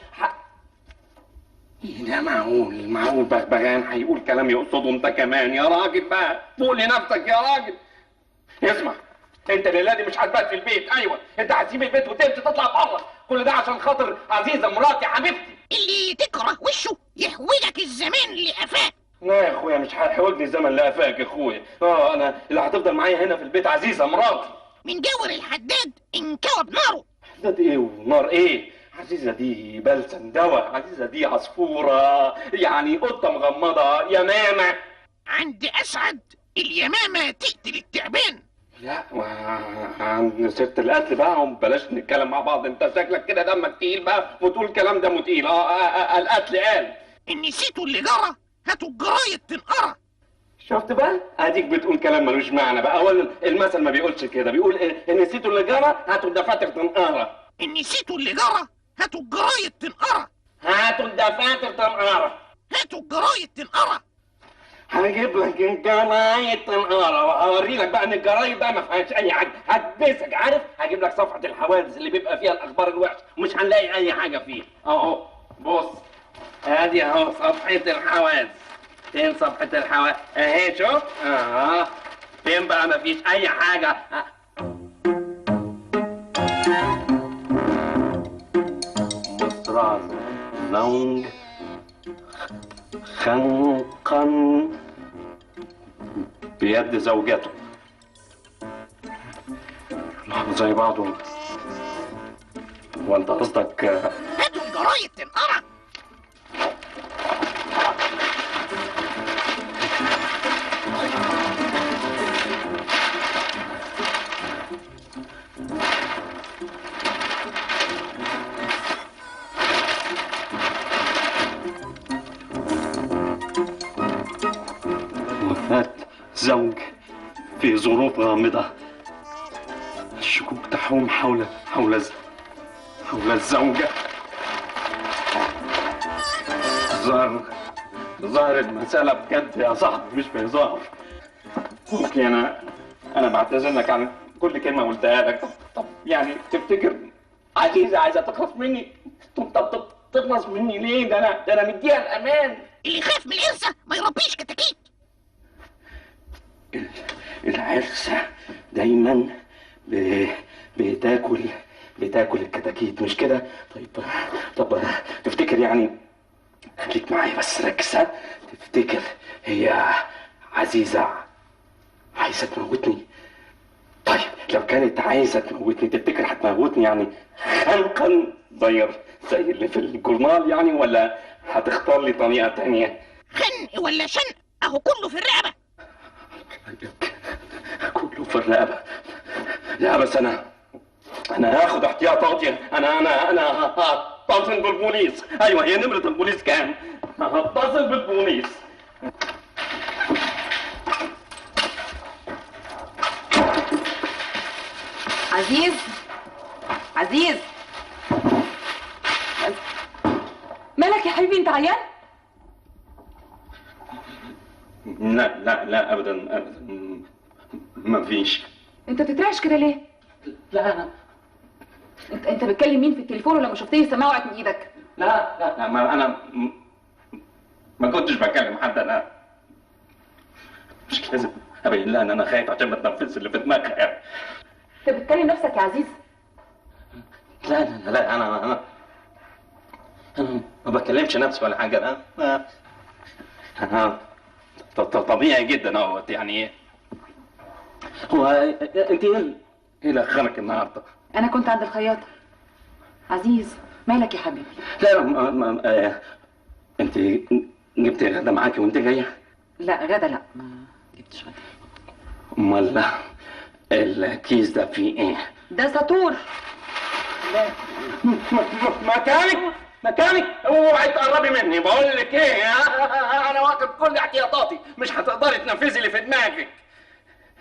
Speaker 1: إيه ده؟ معقول معقول بغبغان هيقول كلام يقصده؟ أنت كمان يا راجل بقى فوق لنفسك يا راجل. اسمع، أنت الليلة دي مش هتبات في البيت. أيوه، أنت هتسيب البيت وتمشي تطلع بره، كل ده عشان خاطر عزيزة مراتي حبيبتي.
Speaker 10: اللي تكره وشه يحوجك الزمان لقفاه.
Speaker 1: لا يا اخويا، مش هيحوجني الزمن لقفاك يا اخويا. انا اللي هتفضل معايا هنا في البيت عزيزه مراتي.
Speaker 10: من جاور الحداد انكوى بناره.
Speaker 1: حداد ايه ونار ايه؟ عزيزه دي بلسم دواء، عزيزه دي عصفوره، يعني قطة مغمضه، يمامه.
Speaker 10: عند اسعد اليمامة تقتل التعبان.
Speaker 1: لا عند سيره القتل بقى وبلاش نتكلم مع بعض، انت شكلك كده دمك تقيل بقى وتقول كلام دمه تقيل. القتل قال
Speaker 10: ان نسيتوا اللي جرى هاتوا الجرايد تنقرا.
Speaker 1: شفت بقى؟ اديك بتقول كلام ملوش معنى بقى. اولا المثل ما بيقولش كده، بيقول ان نسيتوا اللي جرى هاتوا الدفاتر تنقرا.
Speaker 10: ان نسيتوا اللي جرى هاتوا الجرايد تنقرا.
Speaker 1: هاتوا الدفاتر تنقرا.
Speaker 10: هاتوا الجرايد تنقرا.
Speaker 1: هجيب لك الجرايد تنقرا وهوري لك بقى ان الجرايد بقى ما فيهاش اي حاجة، هتبسك عارف؟ هجيب لك صفحة الحوادث اللي بيبقى فيها الاخبار الوحشة ومش هنلاقي اي حاجة فيها. اهو بص، ادي اهو صفحة الحوادث. فين صفحة الحوادث؟ اهي شوف. فين بقى؟ ما فيش اي حاجة. مصرع زوج خنقا بيد زوجته. زي بعضه. وانت قصدك
Speaker 10: هاتوا الجرايد تنقرا؟
Speaker 1: وفاة زوج في ظروف غامضة، الشكوك تحوم حول حول حول الزوجة. ظهرت مسألة بجد يا صاحبي، مش بهزار. okay، أنا بعتذر لك عن كل كلمة قلتها لك. طب يعني تفتكر عزيزة عايزة تخلص مني؟ طب تخلص مني ليه؟ ده أنا مديها الأمان.
Speaker 10: اللي يخاف من العرسة ما يربيش كتاكيت.
Speaker 1: العرسة دايما بتاكل الكتاكيت، مش كده؟ طيب طب تفتكر يعني، خليك معايا بس ركز، تفتكر هي عزيزة عايزة تموتني؟ طيب لو كانت عايزة تموتني تفتكر هتموتني يعني خنقا زي اللي في الجورنال يعني، ولا هتختار لي طريقة تانية؟
Speaker 10: خنق ولا شنق، اهو كله في الرقبة.
Speaker 1: كله في الرقبة. لا بس انا هاخد احتياطاتي. انا انا انا هتصل بالبوليس. ايوه، هي نمرة البوليس كام؟ هتصل بالبوليس.
Speaker 4: عزيز، عزيز، مالك يا حبيبي؟ انت عيان؟
Speaker 1: لا لا لا ابدا ابدا، ما فيش.
Speaker 4: انت بتترعش كده ليه؟
Speaker 1: لا انا
Speaker 4: انت بتكلم مين في التليفون ولما شفتني السماعة وقعت من ايدك؟
Speaker 1: لا لا لا، ما انا ما كنتش بكلم حد. انا مش لازم ابين لها ان انا خايف عشان ما تنفذش اللي في دماغها يعني.
Speaker 4: انت بتكلم نفسك يا عزيز؟
Speaker 1: لا لا لا، انا ما بكلمش نفسي ولا حاجة. انا طبيعي جدا اهوت يعني. هو انت ايه اللي اخرك النهارده؟
Speaker 4: انا كنت عند الخياطة. عزيز مالك يا حبيبي؟
Speaker 1: لا ما انت جبتي غدا معاكي وانت جاية؟
Speaker 4: لا غدا لا، ما جبتش غدا.
Speaker 1: امال الكيس ده فيه ايه؟
Speaker 4: ده ساطور.
Speaker 1: لا مكانك مكانك، اوعي تقربي مني. بقول لك ايه، انا واخد كل احتياطاتي، مش هتقدري تنفذي اللي في دماغك.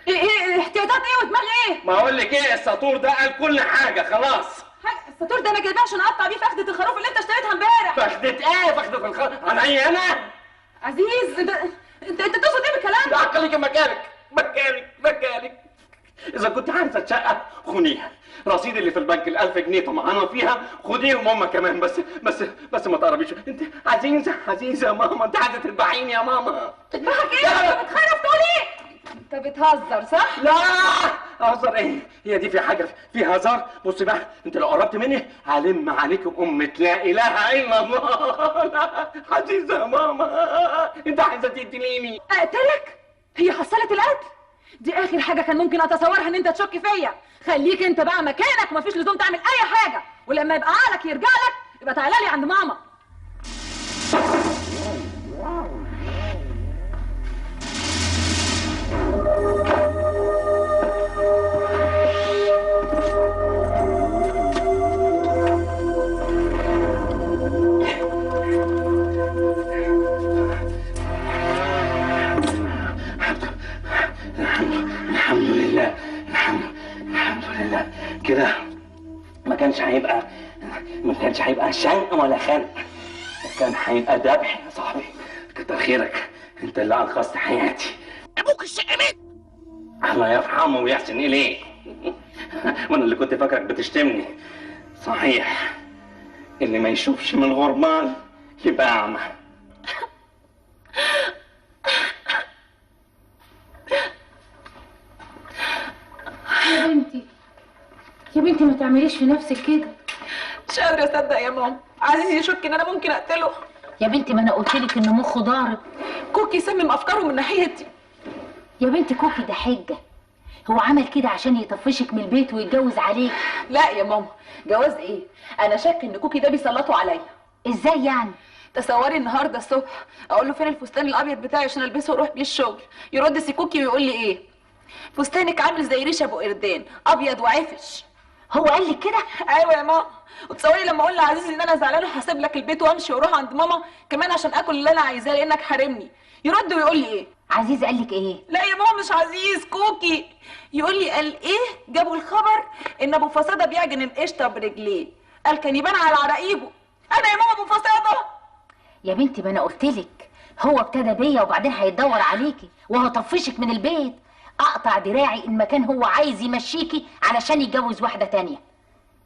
Speaker 4: ايه ايه احتياطات ايه ودماغ ايه؟
Speaker 1: ما اقول لك ايه، الساطور ده قال كل حاجة خلاص.
Speaker 4: الساطور ده انا جايباه عشان اقطع بيه فخده الخروف اللي انت اشتريتها امبارح.
Speaker 1: فخده ايه؟ فخده الخروف عليا انا؟
Speaker 4: عزيز انت انت انت تقصد ايه بالكلام ده؟
Speaker 1: لا خليكي مكانك مكانك مكانك. اذا كنت عايزه شقه خونيها، رصيد اللي في البنك ال1000 جنيه طمعانه فيها خديهم هما كمان، بس بس بس ما تقربيش. انت عزيزه عزيزه يا ماما، انت عايزه تذبحيني يا ماما.
Speaker 4: تذبحك ايه؟ انت بتخرف تقول ايه؟ انت بتهزر صح؟
Speaker 1: لا اهزر ايه؟ هي دي في حاجة فيها هزار؟ بصي بقى، انت لو قربت مني هلم عليك امة لا اله الا الله. لا عزيزه يا ماما، انت عايزه تقتليني.
Speaker 4: اقتلك؟ هي حصلت القتل؟ دي اخر حاجة كان ممكن اتصورها ان انت تشك فيا. خليك انت بقى مكانك، مفيش لزوم تعمل اي حاجة، ولما يبقى عقلك يرجع لك يبقى تعالى لي عند ماما.
Speaker 1: الحمد لله، الحمد لله. كده ما كانش هيبقى شنق ولا خنق، كان هيبقى ذبح يا صاحبي. كتر خيرك، انت اللي انقذت حياتي.
Speaker 10: ابوك الشقة مات،
Speaker 1: الله يرحمه ويحسن اليه. وانا اللي كنت فاكرك بتشتمني. صحيح، اللي ما يشوفش من غربان يبقى اعمى.
Speaker 3: يا بنتي يا بنتي ما تعمليش في نفسك كده.
Speaker 4: مش قادرة اصدق يا ماما، عزيز يشك ان انا ممكن اقتله.
Speaker 3: يا بنتي ما انا قلت لك ان مخه ضارب.
Speaker 4: كوكي سمم افكاره من ناحيتي.
Speaker 3: يا بنتي كوكي ده حجة، هو عمل كده عشان يطفشك من البيت ويتجوز عليك.
Speaker 4: لا يا ماما، جواز ايه؟ انا شاك ان كوكي ده بيسلطه عليا.
Speaker 3: ازاي يعني؟
Speaker 4: تصوري النهارده الصبح اقول له فين الفستان الابيض بتاعي عشان البسه واروح بيه الشغل، يرد سي كوكي ويقول لي ايه؟ فستانك عامل زي ريشه ابو قردان، ابيض وعفش.
Speaker 3: هو قال لك كده؟
Speaker 4: ايوه يا ماما. وتصوري لما اقول لعزيز ان انا زعلانة هسيب لك البيت وامشي واروح عند ماما كمان عشان اكل اللي انا عايزاه لانك حارمني، يرد ويقول لي ايه؟
Speaker 3: عزيز قال لك ايه؟
Speaker 4: لا يا ماما مش عزيز، كوكي. يقول لي قال ايه؟ جابوا الخبر ان ابو فصاده بيعجن القشطه برجليه، قال كان يبان على عراقيبه. انا يا ماما ابو فصاده؟
Speaker 3: يا بنتي ما انا قلت لك هو ابتدى بيا وبعدين هيدور عليكي وهطفشك من البيت. اقطع دراعي ان ما كان هو عايز يمشيكي علشان يتجوز واحدة تانية.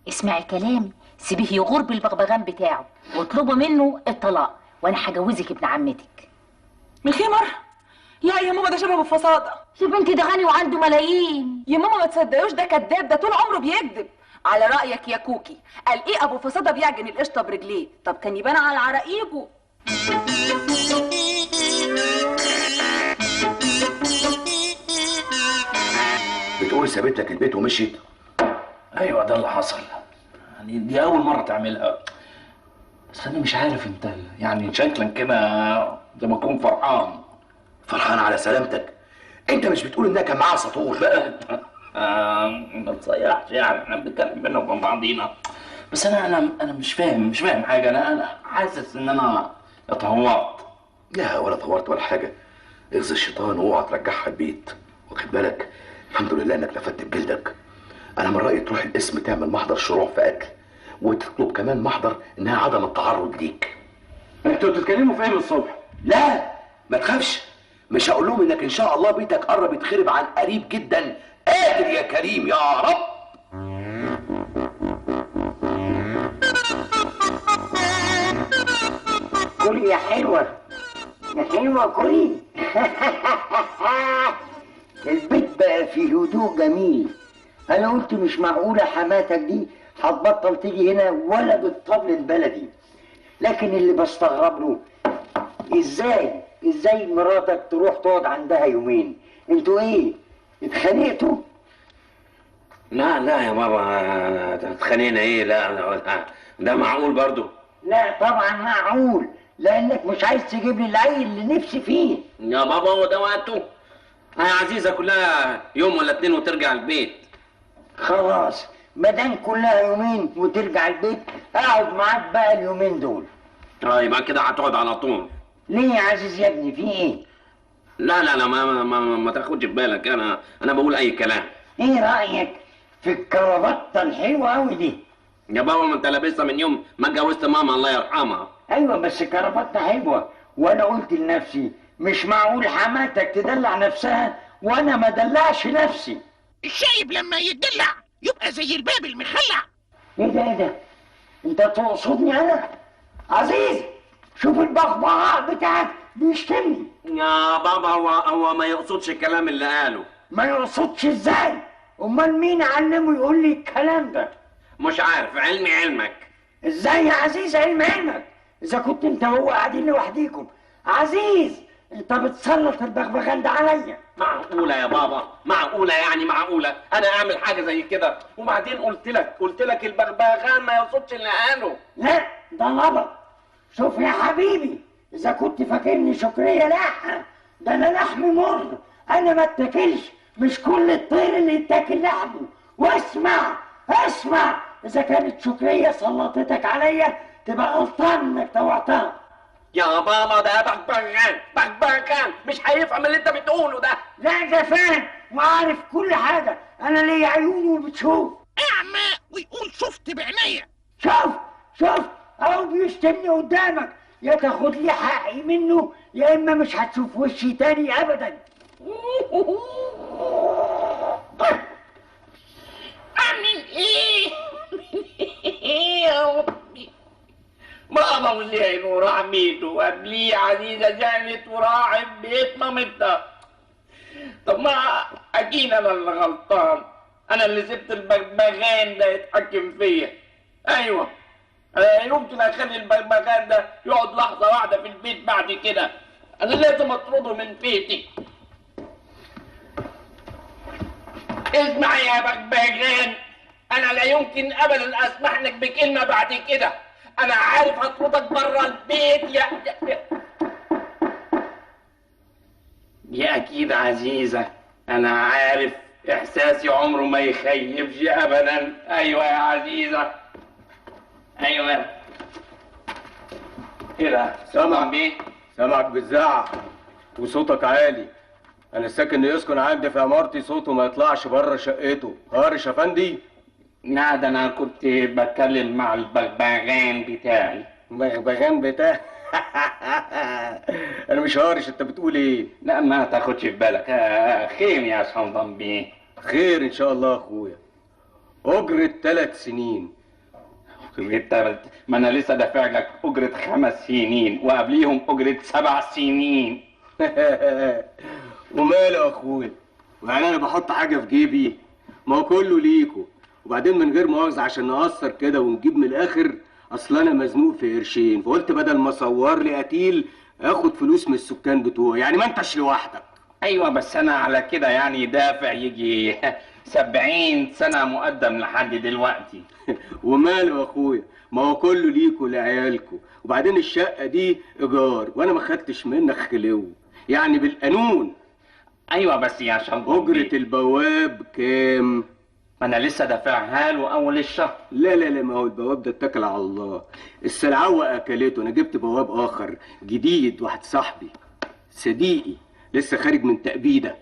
Speaker 3: اسمعي كلامي، سيبيه يغور بالبغبغان بتاعه واطلبي منه الطلاق، وانا هجوزك ابن عمتك.
Speaker 4: من خمر؟ لا يا ماما ده شبه ابو فصاده.
Speaker 3: يا بنتي ده غني وعنده ملايين.
Speaker 4: يا ماما ما تصدقوش، ده كذاب، ده طول عمره بيكذب. على رايك يا كوكي، قال ايه ابو فصاده بيعجن القشطه برجليه؟ طب كان يبان على عراقيبه.
Speaker 6: بتقول سابت لك البيت ومشيت؟
Speaker 5: ايوه ده اللي حصل، يعني دي اول مرة تعملها. بس انا مش عارف انت يعني شكلك كده زي ما اكون فرحان.
Speaker 6: فرحان على سلامتك؟ انت مش بتقول انها كان معاها ساطور؟
Speaker 1: ما تصيحش يعني، احنا بنتكلم بينا وبين بعضينا. بس انا مش فاهم حاجة. انا حاسس ان انا اتهورت.
Speaker 6: لا ولا اتهورت ولا حاجة. اغزي الشيطان واوعى ترجعها البيت، واخد بالك؟ الحمد لله انك لفت بجلدك. انا من رايي تروح القسم تعمل محضر شروع في قتل، وتطلب كمان محضر انها عدم التعرض ليك.
Speaker 5: انتوا بتتكلموا في ايه من الصبح؟
Speaker 6: لا ما تخافش، مش هقول لهم انك ان شاء الله بيتك قرب يتخرب عن قريب جدا. قادر يا كريم يا رب.
Speaker 2: كلي يا حلوة، يا حلوة كلي. البيت بقى فيه هدوء جميل. انا قلت مش معقولة حماتك دي هتبطل تيجي هنا ولا بالطبل البلدي. لكن اللي بستغرب له ازاي مراتك تروح تقعد عندها يومين؟ انتوا ايه؟ اتخانقتوا؟
Speaker 1: لا لا يا بابا، اتخانقنا ايه؟ لا ده معقول برضو؟
Speaker 2: لا طبعا معقول، لانك مش عايز تجيب لي العيل اللي نفسي فيه.
Speaker 1: يا بابا هو ده وقته؟ يا عزيزه كلها يوم ولا اتنين وترجع البيت.
Speaker 2: خلاص ما دام كلها يومين وترجع البيت، اقعد معاك بقى اليومين دول.
Speaker 1: يبقى كده هتقعد على طول.
Speaker 2: ليه يا عزيز يا ابني، في ايه؟
Speaker 1: لا لا لا، ما ما ما تاخدش بالك، انا بقول اي كلام.
Speaker 2: ايه رايك في الكرافته الحلوة قوي دي؟
Speaker 1: يا بابا ما انت لابسها من يوم ما اتجوزت ماما الله يرحمها.
Speaker 2: ايوه بس كرافته حلوة، وانا قلت لنفسي مش معقول حماتك تدلع نفسها وانا ما ادلعش نفسي.
Speaker 10: الشايب لما يتدلع يبقى زي الباب المخلع.
Speaker 2: ايه ده ايه ده؟ انت تقصدني انا؟ عزيز شوف البغبغاء بتاعك بيشتمني.
Speaker 1: يا بابا هو ما يقصدش الكلام اللي قاله.
Speaker 2: ما يقصدش ازاي؟ امال مين علمه يقول لي الكلام ده؟
Speaker 1: مش عارف، علمي علمك.
Speaker 2: ازاي يا عزيز علم علمك؟ اذا كنت انت وهو قاعدين لوحديكم. عزيز انت بتسلط البغبغان ده عليا.
Speaker 1: معقولة يا بابا؟ معقولة يعني؟ معقولة انا اعمل حاجة زي كده؟ وبعدين قلت لك البغبغان ما يقصدش اللي قاله.
Speaker 2: لا ده غلط. شوف يا حبيبي، اذا كنت فاكرني شكريه، لا ده انا لحمي مر، انا ما اتاكلش، مش كل الطير اللي يتاكل لحمه. واسمع اسمع، اذا كانت شكريه سلطتك عليا تبقى غلطان انك طوعتها.
Speaker 1: يا بابا ده بغبغان بغبغان، مش هيفهم اللي انت بتقوله ده.
Speaker 2: لا ده فاهم وعارف كل حاجة، انا ليا عيون وبتشوف.
Speaker 10: اعمى ويقول شفت بعينيا.
Speaker 2: شوف شوف اهو بيشتمني قدامك، يا تاخد لي حقي منه يا اما مش هتشوف وشي تاني ابدا.
Speaker 10: اعمل ايه؟ يا ربي،
Speaker 1: بابا وزعل وراح بيته، وقبليه عزيزه زعلت وراحت بيت مامتها. طب ما اكيد انا اللي غلطان، انا اللي سبت البغبغان ده يتحكم فيا. ايوه انا يمكن اخلي البغبغان ده يقعد لحظة واحدة في البيت بعد كده، انا لازم اطرده من بيتي. اسمع يا بغبغان، انا لا يمكن ابدا اسمح لك بكلمه بعد كده، انا عارف هطردك بره البيت. يا اكيد عزيزه، انا عارف احساسي عمره ما يخيبش ابدا. ايوه يا عزيزه، ايوه. ايه ده؟
Speaker 11: سامع بيه؟ سامعك بتزعق وصوتك عالي. انا الساكن اللي يسكن عندي في عمارتي صوته ما يطلعش بره شقته. هارش يا فندي؟
Speaker 1: لا ده انا كنت بتكلم مع البغبغان بتاعي.
Speaker 11: بغبغان بتاعي؟ انا مش هارش، انت بتقول ايه؟
Speaker 1: لا ما تاخدش في بالك. خير يا شمضم بيه.
Speaker 11: خير ان شاء الله يا اخويا. اجرة 3 سنين.
Speaker 1: أجرة؟ ما انا لسه دافع لك اجرة 5 سنين وقبليهم اجرة 7 سنين.
Speaker 11: وماله يا اخويا؟ ويعني انا بحط حاجة في جيبي؟ ما هو كله ليكو. وبعدين من غير مؤاخذة عشان نقصر كده ونجيب من الاخر، اصل انا مزنوق في قرشين، فقلت بدل ما اصور لي قتيل اخد فلوس من السكان بتوعي، يعني ما انتش لوحدك.
Speaker 1: ايوه بس انا على كده يعني دافع يجي 70 سنة مقدم لحد دلوقتي.
Speaker 11: وماله يا اخويا؟ ما هو كله ليكوا لعيالكوا. وبعدين الشقة دي ايجار وانا ما خدتش منك خلو، يعني بالقانون.
Speaker 1: ايوه بس يا شمضم،
Speaker 11: اجرة البواب كام؟
Speaker 1: ما انا لسه دافعها له اول الشهر.
Speaker 11: لا لا لا، ما هو البواب ده اتكل على الله، السلعوه اكلته. انا جبت بواب اخر جديد، واحد صاحبي صديقي لسه خارج من تأبيده.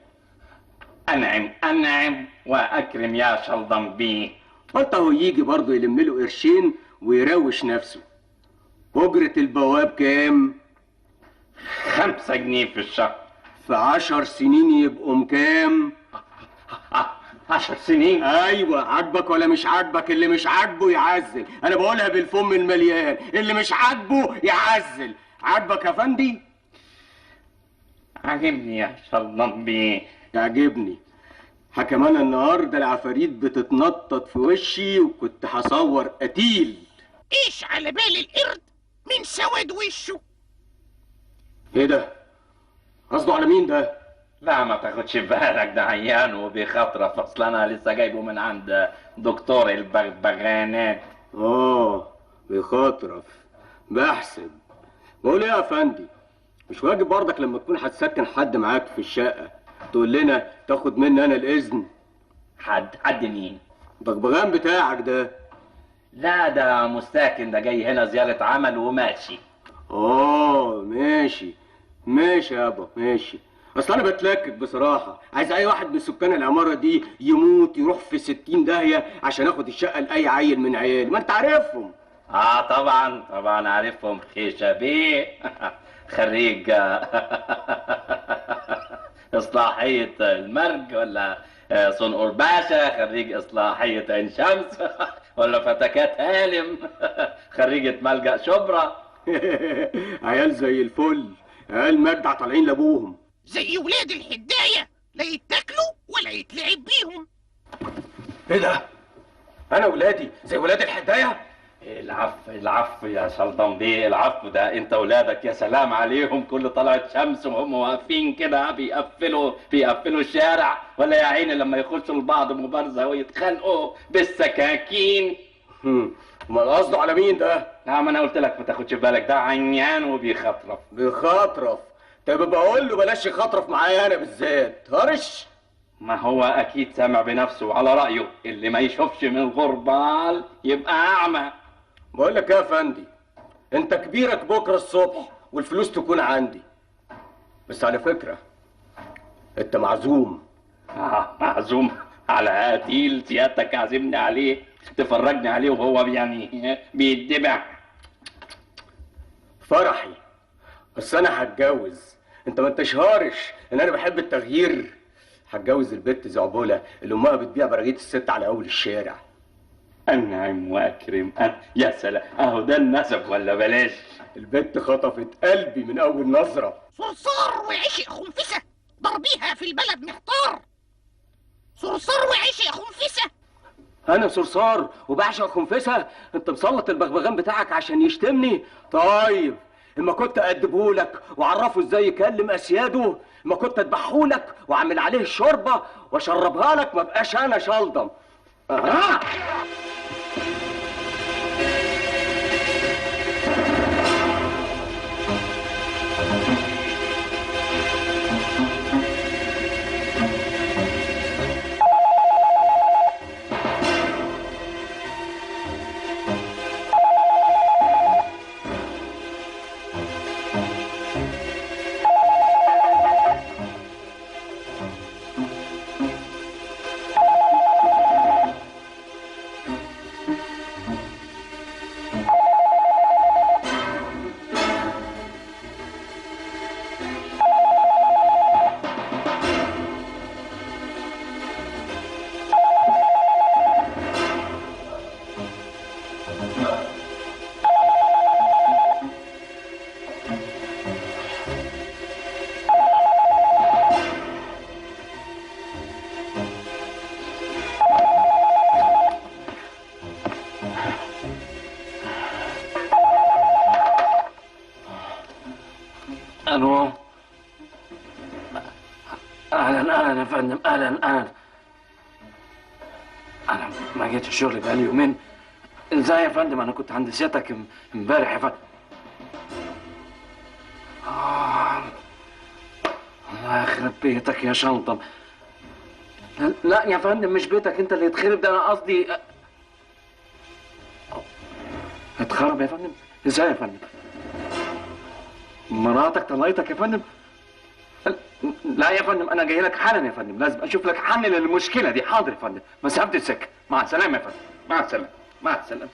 Speaker 1: انعم انعم واكرم يا شلضم بيه.
Speaker 11: قلت اهو يجي برضه يلم له قرشين ويروش نفسه. اجرة البواب كام؟
Speaker 1: 5 جنيه في الشهر.
Speaker 11: في 10 سنين يبقوا كام؟
Speaker 1: 10 سنين؟
Speaker 11: ايوه. عاجبك ولا مش عاجبك؟ اللي مش عاجبه يعزل، انا بقولها بالفم المليان، اللي مش عاجبه يعزل. عاجبك يا فندي؟
Speaker 1: عاجبني يا شلضم بيه.
Speaker 11: يعجبني. حكم انا النهارده العفاريت بتتنطط في وشي وكنت هصور قتيل.
Speaker 10: ايش على بال القرد من سواد وشه؟
Speaker 11: ايه ده؟ قصده على مين ده؟
Speaker 1: لا ما تاخدش بالك، ده عيان وبيخطرف، اصل انا لسه جايبه من عند دكتور البغبغانات.
Speaker 11: بيخاطرف، بحسب. بقول ايه يا فندي، مش واجب برضك لما تكون هتسكن حد معاك في الشقة تقول لنا تاخد مني انا الاذن؟
Speaker 1: حد مين؟
Speaker 11: البغبغان بتاعك ده.
Speaker 1: لا ده مستاكن، ده جاي هنا زيارة عمل وماشي.
Speaker 11: ماشي ماشي يابا ماشي. اصل انا بتلكك بصراحة، عايز اي واحد من سكان العمارة دي يموت يروح في 60 داهية عشان اخد الشقة لاي عيل من عيالي، ما انت عارفهم.
Speaker 1: طبعا طبعا عارفهم. خيشه بيه خريج اصلاحية المرج، ولا صنقور باشا خريج اصلاحية عين شمس، ولا فتكات هالم خريجة ملجأ شبرا.
Speaker 11: عيال زي الفل، عيال مجدع طالعين لابوهم
Speaker 10: زي ولاد الحدايه، لا يتاكلوا ولا يتلعب بيهم.
Speaker 11: ايه ده؟ انا ولادي زي ولاد الحدايه؟
Speaker 1: العفو العفو يا شلطان بيه، العفو. ده انت ولادك يا سلام عليهم، كل طلعت شمس وهم واقفين كده بيقفلوا الشارع، ولا يا عيني لما يخشوا لبعض مبارزه ويتخانقوا بالسكاكين.
Speaker 11: امال قصده على مين ده؟
Speaker 1: نعم انا قلت لك ما تاخدش بالك، ده عيان وبيخطرف.
Speaker 11: بيخطرف؟ طب بقول له بلاش يخطرف معايا انا بالذات، هرش.
Speaker 1: ما هو اكيد سامع بنفسه، على رايه اللي ما يشوفش من الغربال يبقى اعمى.
Speaker 11: بقول لك يا فندي، انت كبيرك بكره الصبح والفلوس تكون عندي. بس على فكرة انت معزوم.
Speaker 1: معزوم على قتيل سيادتك عازمني عليه، تفرجني عليه وهو يعني بيتبع
Speaker 11: فرحي. بس انا هتجوز، انت ما انتش هارش ان انا بحب التغيير. هتجوز البت زعبوله اللي امها بتبيع براغيث الست على اول الشارع.
Speaker 1: انعم واكرم، يا سلام، اهو ده النسب ولا بلاش.
Speaker 11: البت خطفت قلبي من اول نظره.
Speaker 10: صرصار وعشق خنفسه، ضربيها في البلد محتار. صرصار وعشق خنفسه.
Speaker 11: انا صرصار وبعشق خنفسه؟ انت مسلط البغبغان بتاعك عشان يشتمني؟ طيب اما كنت اادبهولك وعرفه ازاي يكلم اسياده، اما كنت اذبحهولك واعمل عليه الشوربة واشربها لك، ما بقاش انا شلضم.
Speaker 5: الو، اهلا اهلا يا فندم، اهلا اهلا. انا ما جيتش الشغل بقالي يومين. ازاي يا فندم؟ انا كنت عند سيادتك امبارح يا فندم. الله يخرب بيتك يا شلطم. لا يا فندم مش بيتك انت اللي يتخرب ده، انا قصدي اتخرب يا فندم؟ ازاي يا فندم؟ مراتك طلقتك يا فندم؟ لا يا فندم انا جاي لك حالا يا فندم، لازم اشوف لك حل للمشكلة دي. حاضر يا فندم، مسافة السكة. مع السلامة يا فندم، مع السلامة، مع السلامة.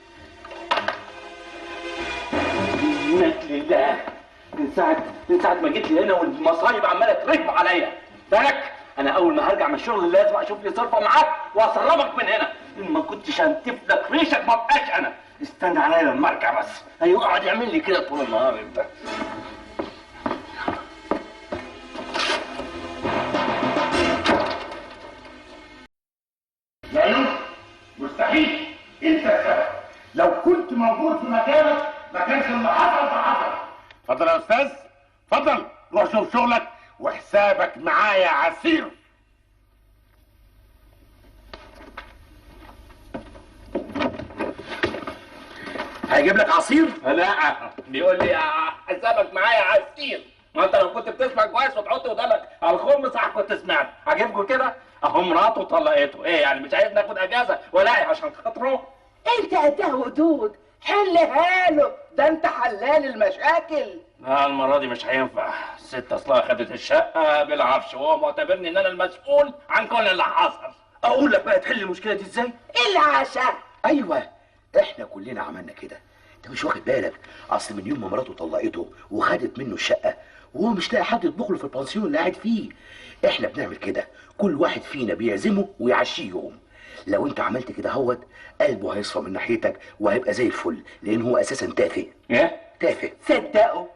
Speaker 5: منك لله، من ساعة ما جيت لي هنا والمصايب عماله تركب عليا. بالك انا اول ما هرجع من الشغل لازم اشوف لي صرفه معاك واصرفك من هنا، ان ما كنتش هنتف لك ريشك ما بقاش انا. استنى عليا لما ارجع بس. ايوه اقعد يعمل لي كده طول النهار انت.
Speaker 9: استاذ، اتفضل روح شوف شغلك وحسابك معايا عسير.
Speaker 6: هيجيب لك عصير؟
Speaker 1: لا، بيقول لي حسابك معايا عسير. ما انت لو كنت بتسمع كويس وتحط ودانك على الخرم صح كنت سمعت. عاجبكم كده؟ اهو مراته طلقته. ايه يعني مش عايز ناخد اجازه ولا عشان خاطره؟
Speaker 7: انت قدها وقدود، حلها له، ده انت حلال المشاكل.
Speaker 1: لا المرة دي مش هينفع، الست اصلها خدت الشقة بالعفش وهو معتبرني ان انا المسؤول عن كل اللي حصل.
Speaker 6: اقول لك بقى تحل المشكلة دي ازاي؟
Speaker 7: العشاء.
Speaker 6: ايوه احنا كلنا عملنا كده، انت مش واخد بالك؟ اصل من يوم ما مراته طلقته وخدت منه الشقة وهو مش لاقي حد يطبخ له في البانسيون اللي قاعد فيه. احنا بنعمل كده، كل واحد فينا بيعزمه ويعشيه يوم. لو انت عملت كده هوت قلبه هيصفى من ناحيتك وهيبقى زي الفل، لان هو اساسا تافه.
Speaker 1: ايه؟
Speaker 6: تافه.
Speaker 7: صدقوا.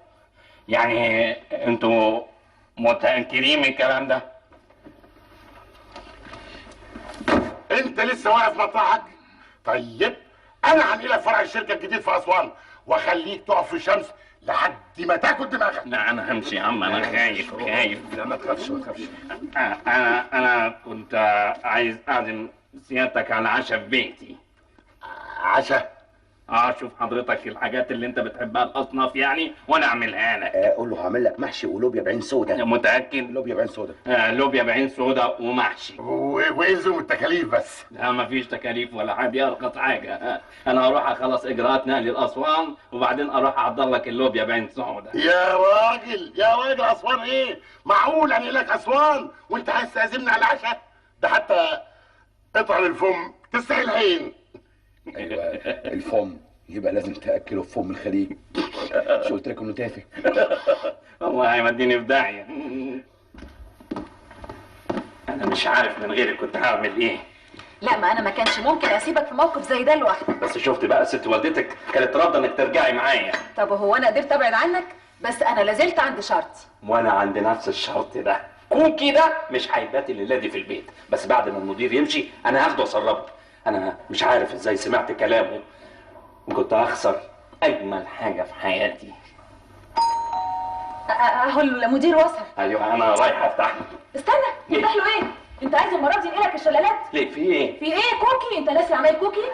Speaker 1: يعني انتوا متأنكرين من الكلام ده؟
Speaker 9: انت لسه واقف مطرحك؟ طيب انا هنقلك فرع الشركة الجديد في اسوان واخليك تقف في الشمس لحد ما تاكل دماغك.
Speaker 1: لا انا همشي يا عم، انا خايف خايف.
Speaker 6: لا ما تخافش ما تخافش.
Speaker 1: انا كنت عايز اعزم سيادتك على عشاء في بيتي.
Speaker 9: عشاء؟
Speaker 1: شوف حضرتك الحاجات اللي انت بتحبها الاصناف يعني وانا اعملها لك.
Speaker 6: قول له هعمل لك محشي ولوبيا بعين سودا.
Speaker 1: متاكد؟
Speaker 6: لوبيا بعين سودا.
Speaker 1: لوبيا بعين سودا ومحشي.
Speaker 9: وايه التكاليف بس؟
Speaker 1: لا مفيش تكاليف ولا حاجة، دي ارخص حاجة. انا هروح اخلص اجراءات نقل الاسوان وبعدين اروح احضر لك اللوبيا بعين سودا.
Speaker 9: يا راجل يا راجل، اسوان ايه؟ معقول انقل لك اسوان وانت عايز تعزمني على العشاء؟ ده حتى قطع للفم تستحي العين.
Speaker 6: ايوه الفم يبقى لازم تاكله في فم الخليج. مش قلت لك انه تافه؟
Speaker 1: هو هيوديني في داهية. انا مش عارف من غيرك كنت هعمل ايه.
Speaker 4: لا ما انا ما كانش ممكن اسيبك في موقف زي ده لوحدك.
Speaker 1: بس شفت بقى ست والدتك كانت رافضه انك ترجعي معايا.
Speaker 4: طب وهو انا قدرت ابعد عنك؟ بس انا لازلت عند شرطي.
Speaker 1: وانا عند نفس الشرط ده. كوكي ده مش هيبات الليلة دي في البيت، بس بعد ما المدير يمشي انا هاخده واسربه. انا مش عارف ازاي سمعت كلامه وكنت هخسر اجمل حاجة في حياتي.
Speaker 4: اهو المدير وصل.
Speaker 1: ايوه انا رايح افتح له.
Speaker 4: استنى، تفتح له ايه؟ انت عايز المرة دي ينقلك الشلالات؟
Speaker 1: ليه في ايه؟
Speaker 4: في ايه كوكي؟ انت ناسي عمايل كوكي؟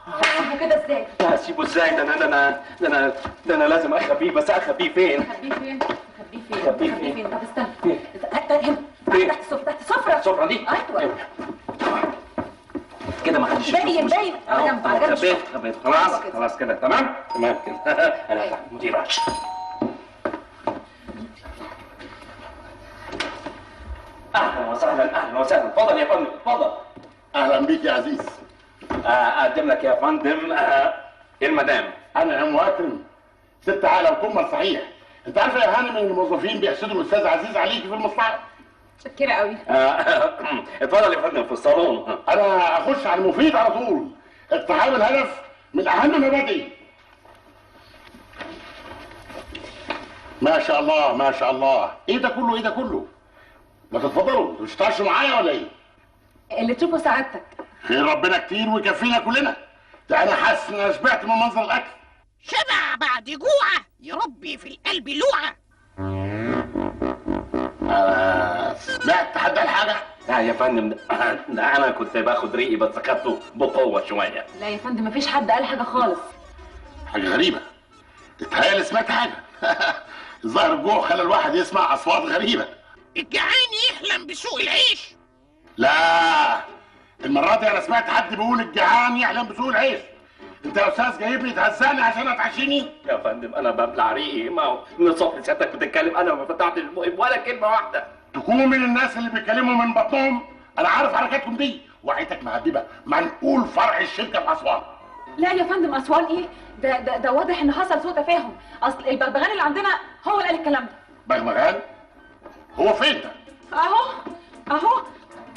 Speaker 4: هسيبه كده ازاي؟
Speaker 1: هسيبه ازاي؟ ده انا لازم اخبيه. بس اخبيه فين؟
Speaker 4: اخبيه فين؟ اخبيه فين؟ اخبيه فين؟ طب استنى، هنا تحت السفرة. تحت السفرة.
Speaker 1: السفرة دي؟
Speaker 4: ايوه
Speaker 1: كده ما حدش يشوف.
Speaker 4: باين باين على جنب على جنب.
Speaker 1: خبيت خبيت خلاص خلاص كده تمام تمام كده. انا هفتح المدير. اهلا وسهلا اهلا وسهلا. اتفضل يا فندم اتفضل.
Speaker 9: اهلا بيك يا عزيز.
Speaker 1: اقدم لك يا فندم المدام.
Speaker 9: انا يا مواطن ست عالم قمة صحيح. انت عارفه يا هانم ان الموظفين بيحسدوا الاستاذ عزيز عليكي في المصلحة.
Speaker 4: متشكرة قوي.
Speaker 1: اتفضل يا فندم في الصالون.
Speaker 9: انا اخش على المفيد على طول. اقتحام الهدف من اهم مبادئي. ما شاء الله ما شاء الله، ايه ده كله ايه ده كله؟ ما تتفضلوا، انتوا مش هتعشوا معايا ولا ايه؟
Speaker 4: اللي تشوفه سعادتك.
Speaker 9: خير ربنا كتير ويكفينا كلنا. ده انا حاسس ان انا شبعت من منظر الاكل.
Speaker 10: شبع بعد جوعه يربي في القلب لوعة.
Speaker 9: سمعت حد قال حاجة؟
Speaker 1: لا يا فندم، ده انا كنت باخد ريقي بس خدته بقوة شوية.
Speaker 4: لا يا فندم مفيش حد قال حاجة خالص.
Speaker 9: حاجة غريبة، اتهيألي سمعت حاجة. الظاهر الجوع خلى الواحد يسمع اصوات غريبة.
Speaker 10: الجعان يحلم بسوق العيش.
Speaker 9: لا المرة دي انا سمعت حد بيقول الجعان يحلم بسوق العيش. انت يا استاذ جايبني تهزقني عشان هتعشيني؟
Speaker 1: يا فندم انا ببلع ريقي، ما هو من الصبح سيادتك بتتكلم انا ما فتحتش بقي ولا كلمة واحدة.
Speaker 9: تكونوا من الناس اللي بيتكلموا من بطنهم، انا عارف حركاتكم دي. وعيتك مهببه منقول فرع الشركة في اسوان.
Speaker 4: لا يا فندم اسوان ايه؟ ده ده ده واضح ان حصل سوء تفاهم، اصل البغبغان اللي عندنا هو اللي قال الكلام ده.
Speaker 9: بغبغان؟ هو فين ده؟
Speaker 4: اهو اهو،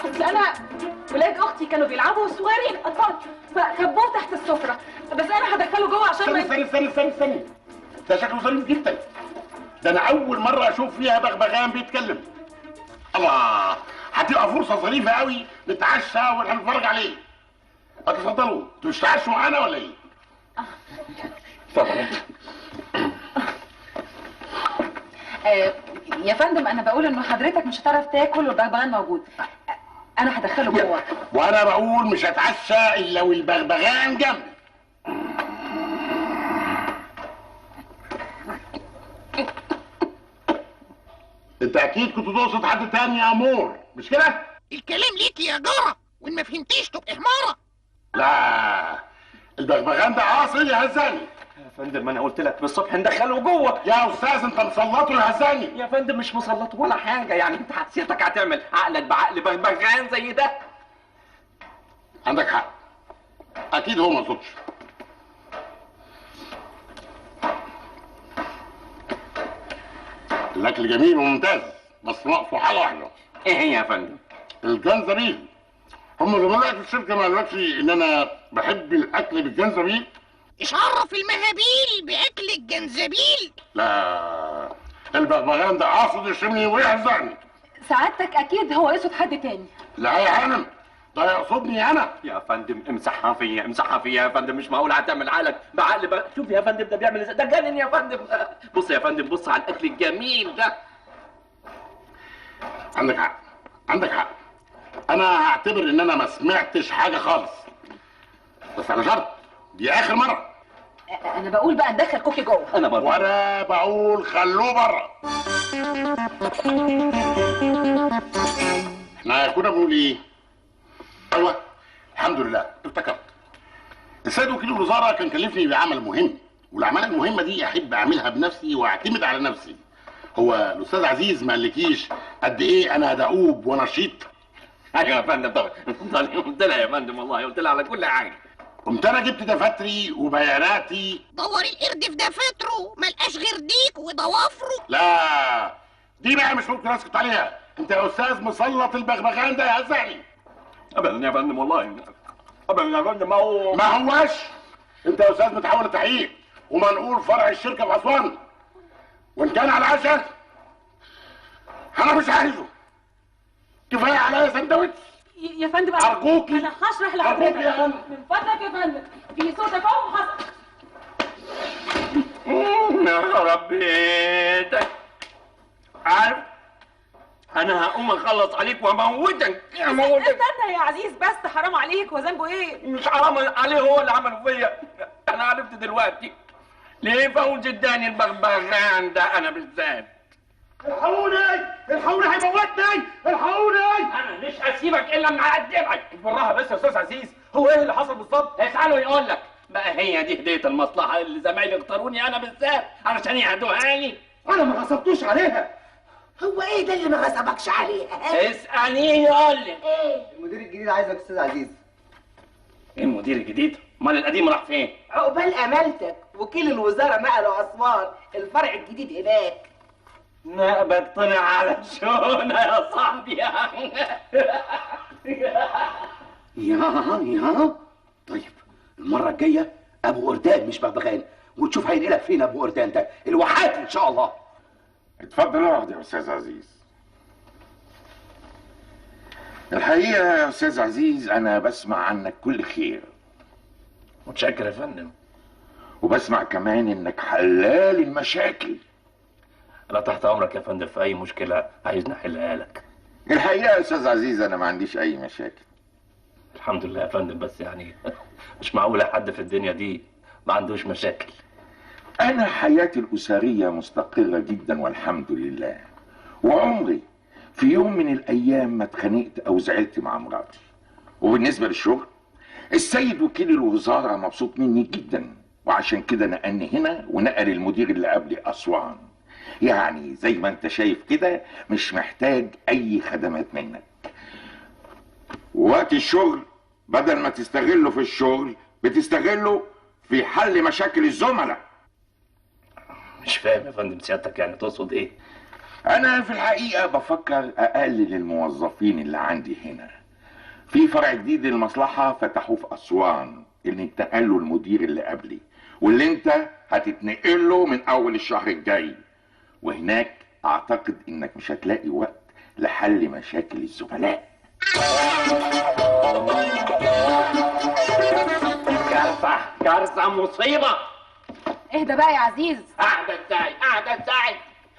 Speaker 4: اصل انا ولاد اختي كانوا بيلعبوا صغيرين اطفال فخبوه تحت السفرة، بس انا هدخله جوه عشان ما
Speaker 9: استني استني استني استني، ده شكله ظريف جدا. ده انا اول مرة اشوف فيها بغبغان بيتكلم. الله، هتبقى فرصة ظريفة قوي نتعشى ونتفرج عليه. ما تتفضلوا، انتوا مش هتتعشوا معانا ولا ايه؟
Speaker 1: اتفضل.
Speaker 4: يا فندم انا بقول انه حضرتك مش هتعرف تاكل والبغبغان موجود. انا هدخله جوه.
Speaker 9: وانا بقول مش هتعشى الا والبغبغان جنبي. انت اكيد كنت تقصد حد تاني يا امور، مش كده؟
Speaker 10: الكلام ليك يا جاره، وان ما فهمتيش تبقى حماره.
Speaker 9: لا، البغبغان ده عاصي يا هزاني.
Speaker 1: يا فندم انا قلت لك من الصبح ندخله جوه.
Speaker 9: يا استاذ انت مسلطه يا هزاني.
Speaker 1: يا فندم مش مسلطه ولا حاجة، يعني انت حسيتك هتعمل عقلك بعقل بغبغان زي ده؟
Speaker 9: عندك حق، اكيد هو ما يقصدش. الاكل جميل وممتاز، بس ناقصه حاجة واحدة.
Speaker 1: ايه هي يا فندم؟
Speaker 9: الجنزبيل. هم زملائك في الشركة ما قالولكش ان انا بحب الاكل بالجنزبيل؟
Speaker 10: ايش عرف المهابيل باكل الجنزبيل؟
Speaker 9: لا، البغبغان ده قاصد يشمني ويحزني.
Speaker 4: سعادتك اكيد هو يقصد حد تاني.
Speaker 9: لا يا هانم، ده يقصدني انا.
Speaker 1: يا فندم امسحها فيا، امسحها فيا يا فندم، مش معقول هتعمل عقلك بعقل شوف يا فندم ده بيعمل ازاي، ده جنن يا فندم. بص يا فندم، بص على الاكل الجميل ده.
Speaker 9: عندك حق، عندك حق. انا هعتبر ان انا ما سمعتش حاجة خالص، بس على شرط دي اخر مرة.
Speaker 4: انا بقول بقى ندخل كوكي جوه.
Speaker 1: انا برضه.
Speaker 9: وانا بقول خلوه بره. احنا كنا بنقول ايه؟ ايوه الحمد لله افتكرت. السيد وكيل الوزارة كان كلفني بعمل مهم، والاعمال المهمة دي احب اعملها بنفسي واعتمد على نفسي. هو الاستاذ عزيز ما قالكيش قد ايه انا دؤوب ونشيط؟
Speaker 1: ايوه يا فندم طبعا، قلت لها يا فندم والله، قلت لها على كل حاجة.
Speaker 9: قمت انا جبت دفاتري وبياناتي.
Speaker 10: دور القرد في دفاتره ما لقاش غير ديك وضوافره.
Speaker 9: لا دي بقى مش ممكن اسكت عليها. انت يا استاذ مسلط البغبغان ده يا هزعني.
Speaker 1: ابدا يا فندم والله، ابدا يا فندم. ما هو
Speaker 9: ما هواش. انت يا استاذ متحول لتحقيق ومنقول فرع الشركة في اسوان، وان كان على العشاء انا مش عايزه. كفاية عليا سندوتش
Speaker 4: يا فندم.
Speaker 9: ارجوكي
Speaker 4: انا هشرح لحضرتك يا فندم. من فضلك يا فندم، في صوت تفاهم حصل.
Speaker 1: يا رب بيتك. عارف انا هقوم اخلص عليك واموتك. اموتك.
Speaker 4: استنى يا عزيز بس، حرام عليك. هو ذنبه ايه؟
Speaker 1: مش حرام عليه، هو اللي عمله فيا. انا عرفت دلوقتي ليه فوز اداني البغبغان ده انا بالذات.
Speaker 6: الحقوني، الحقوني هيموتني، الحقوني.
Speaker 1: انا مش هسيبك الا لما اقدمك.
Speaker 6: بالراحة بس يا استاذ عزيز، هو ايه اللي حصل بالظبط؟
Speaker 1: اساله يقول لك. بقى هي دي هديه المصلحة اللي زمايلي اختاروني انا بالذات علشان يهدوها لي؟
Speaker 6: انا ما غصبتوش عليها.
Speaker 7: هو ايه ده اللي ما غصبكش عليها؟
Speaker 1: اساليه يقول لك.
Speaker 7: ايه؟
Speaker 8: المدير الجديد عايزك يا استاذ عزيز.
Speaker 1: ايه المدير الجديد؟ امال القديم راح فين؟
Speaker 7: عقبال امالتك، وكيل الوزارة نقله اسوان، الفرع الجديد هناك.
Speaker 1: نقبك طلع على شونه يا صاحبي.
Speaker 6: يا طيب المرة الجاية ابو اردان مش بغبغان، وتشوف هينقلك فين ابو اردان ده، الواحات ان شاء الله.
Speaker 9: اتفضل اقعد يا استاذ عزيز. الحقيقة يا استاذ عزيز انا بسمع عنك كل خير.
Speaker 1: متشكر يا فندم.
Speaker 9: وبسمع كمان انك حلال المشاكل.
Speaker 1: انا تحت امرك يا فندم في اي مشكلة عايزني احلها لك.
Speaker 9: الحقيقة يا استاذ عزيز انا ما عنديش اي مشاكل.
Speaker 1: الحمد لله يا فندم، بس يعني مش معقولة حد في الدنيا دي ما عندوش مشاكل.
Speaker 9: انا حياتي الاسرية مستقره جدا والحمد لله، وعمري في يوم من الايام ما اتخانقت او زعلت مع مراتي. وبالنسبة للشغل، السيد وكيل الوزارة مبسوط مني جدا، وعشان كده نقلني هنا ونقل المدير اللي قبلي اسوان. يعني زي ما انت شايف كده مش محتاج اي خدمات منك. وقت الشغل بدل ما تستغله في الشغل بتستغله في حل مشاكل الزملاء.
Speaker 1: مش فاهم يا فندم سيادتك، يعني تقصد ايه؟
Speaker 9: انا في الحقيقة بفكر اقلل الموظفين اللي عندي هنا. في فرع جديد للمصلحة فتحوه في اسوان، اللي انتقل له المدير اللي قبلي واللي انت هتتنقل له من اول الشهر الجاي. وهناك اعتقد انك مش هتلاقي وقت لحل مشاكل الزملاء.
Speaker 1: كارثة كارثة مصيبة.
Speaker 4: اهدى بقى يا عزيز.
Speaker 1: اهدى ازاي؟ اهدى ازاي؟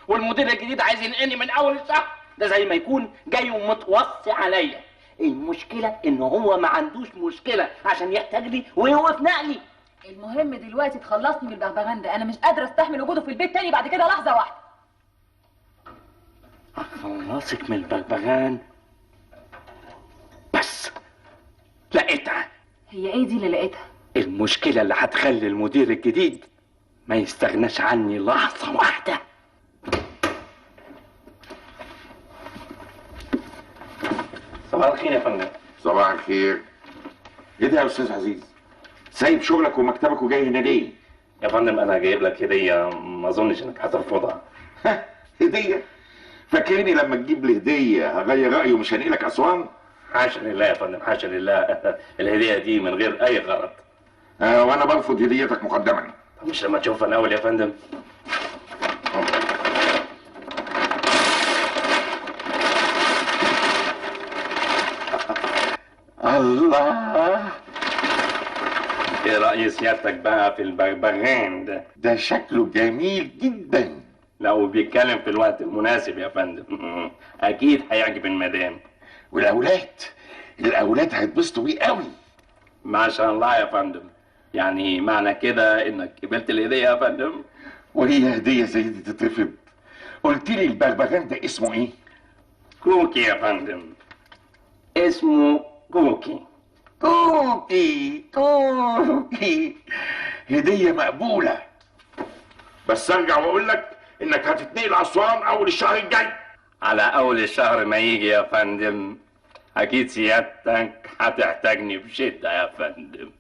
Speaker 5: والمدير الجديد عايز ينقلني من اول الشهر، ده زي ما يكون جاي ومتوصي عليا. المشكلة ان هو ما عندوش مشكلة عشان يحتاج لي ويوقف نقلي.
Speaker 4: المهم دلوقتي تخلصني من البغبغان ده، انا مش قادرة استحمل وجوده في البيت تاني بعد كده لحظة واحدة.
Speaker 5: اخلصك من البغبغان بس لقيتها.
Speaker 4: هي ايه دي اللي لقيتها؟
Speaker 5: المشكلة اللي هتخلي المدير الجديد ما يستغناش عني لحظة واحدة. صباح الخير يا فندم.
Speaker 9: صباح الخير. ايه ده يا استاذ عزيز؟ سايب شغلك ومكتبك وجاي هنا ليه؟
Speaker 1: يا فندم انا جايب لك هديه ما اظنش انك هترفضها.
Speaker 9: هديه؟ فاكرني لما تجيب لي هديه هغير رايي ومش هنقلك اسوان؟
Speaker 1: حاشا لله يا فندم، حاشا لله. الهدية دي من غير اي غرض.
Speaker 9: وانا برفض هديتك مقدما.
Speaker 1: طب مش لما تشوفها الاول يا فندم؟
Speaker 9: الله،
Speaker 1: ايه رأي سيادتك بقى في البغبغان ده؟
Speaker 9: ده شكله جميل جدا.
Speaker 1: لو بيتكلم في الوقت المناسب يا فندم اكيد هيعجب المدام
Speaker 9: والاولاد. الاولاد هيتبسطوا بيه قوي.
Speaker 1: ما شاء الله يا فندم، يعني معنى كده انك قبلت الهدية يا فندم؟
Speaker 9: وهي هديه زي دي تترفض؟ قلت لي البغبغان ده اسمه ايه؟
Speaker 1: كوكي يا فندم، اسمه كوكي.
Speaker 9: كوكي كوكي، هدية مقبولة. بس ارجع واقول لك انك هتتنقل اسوان اول الشهر الجاي.
Speaker 1: على اول الشهر ما يجي يا فندم، اكيد سيادتك هتحتاجني بشدة يا فندم.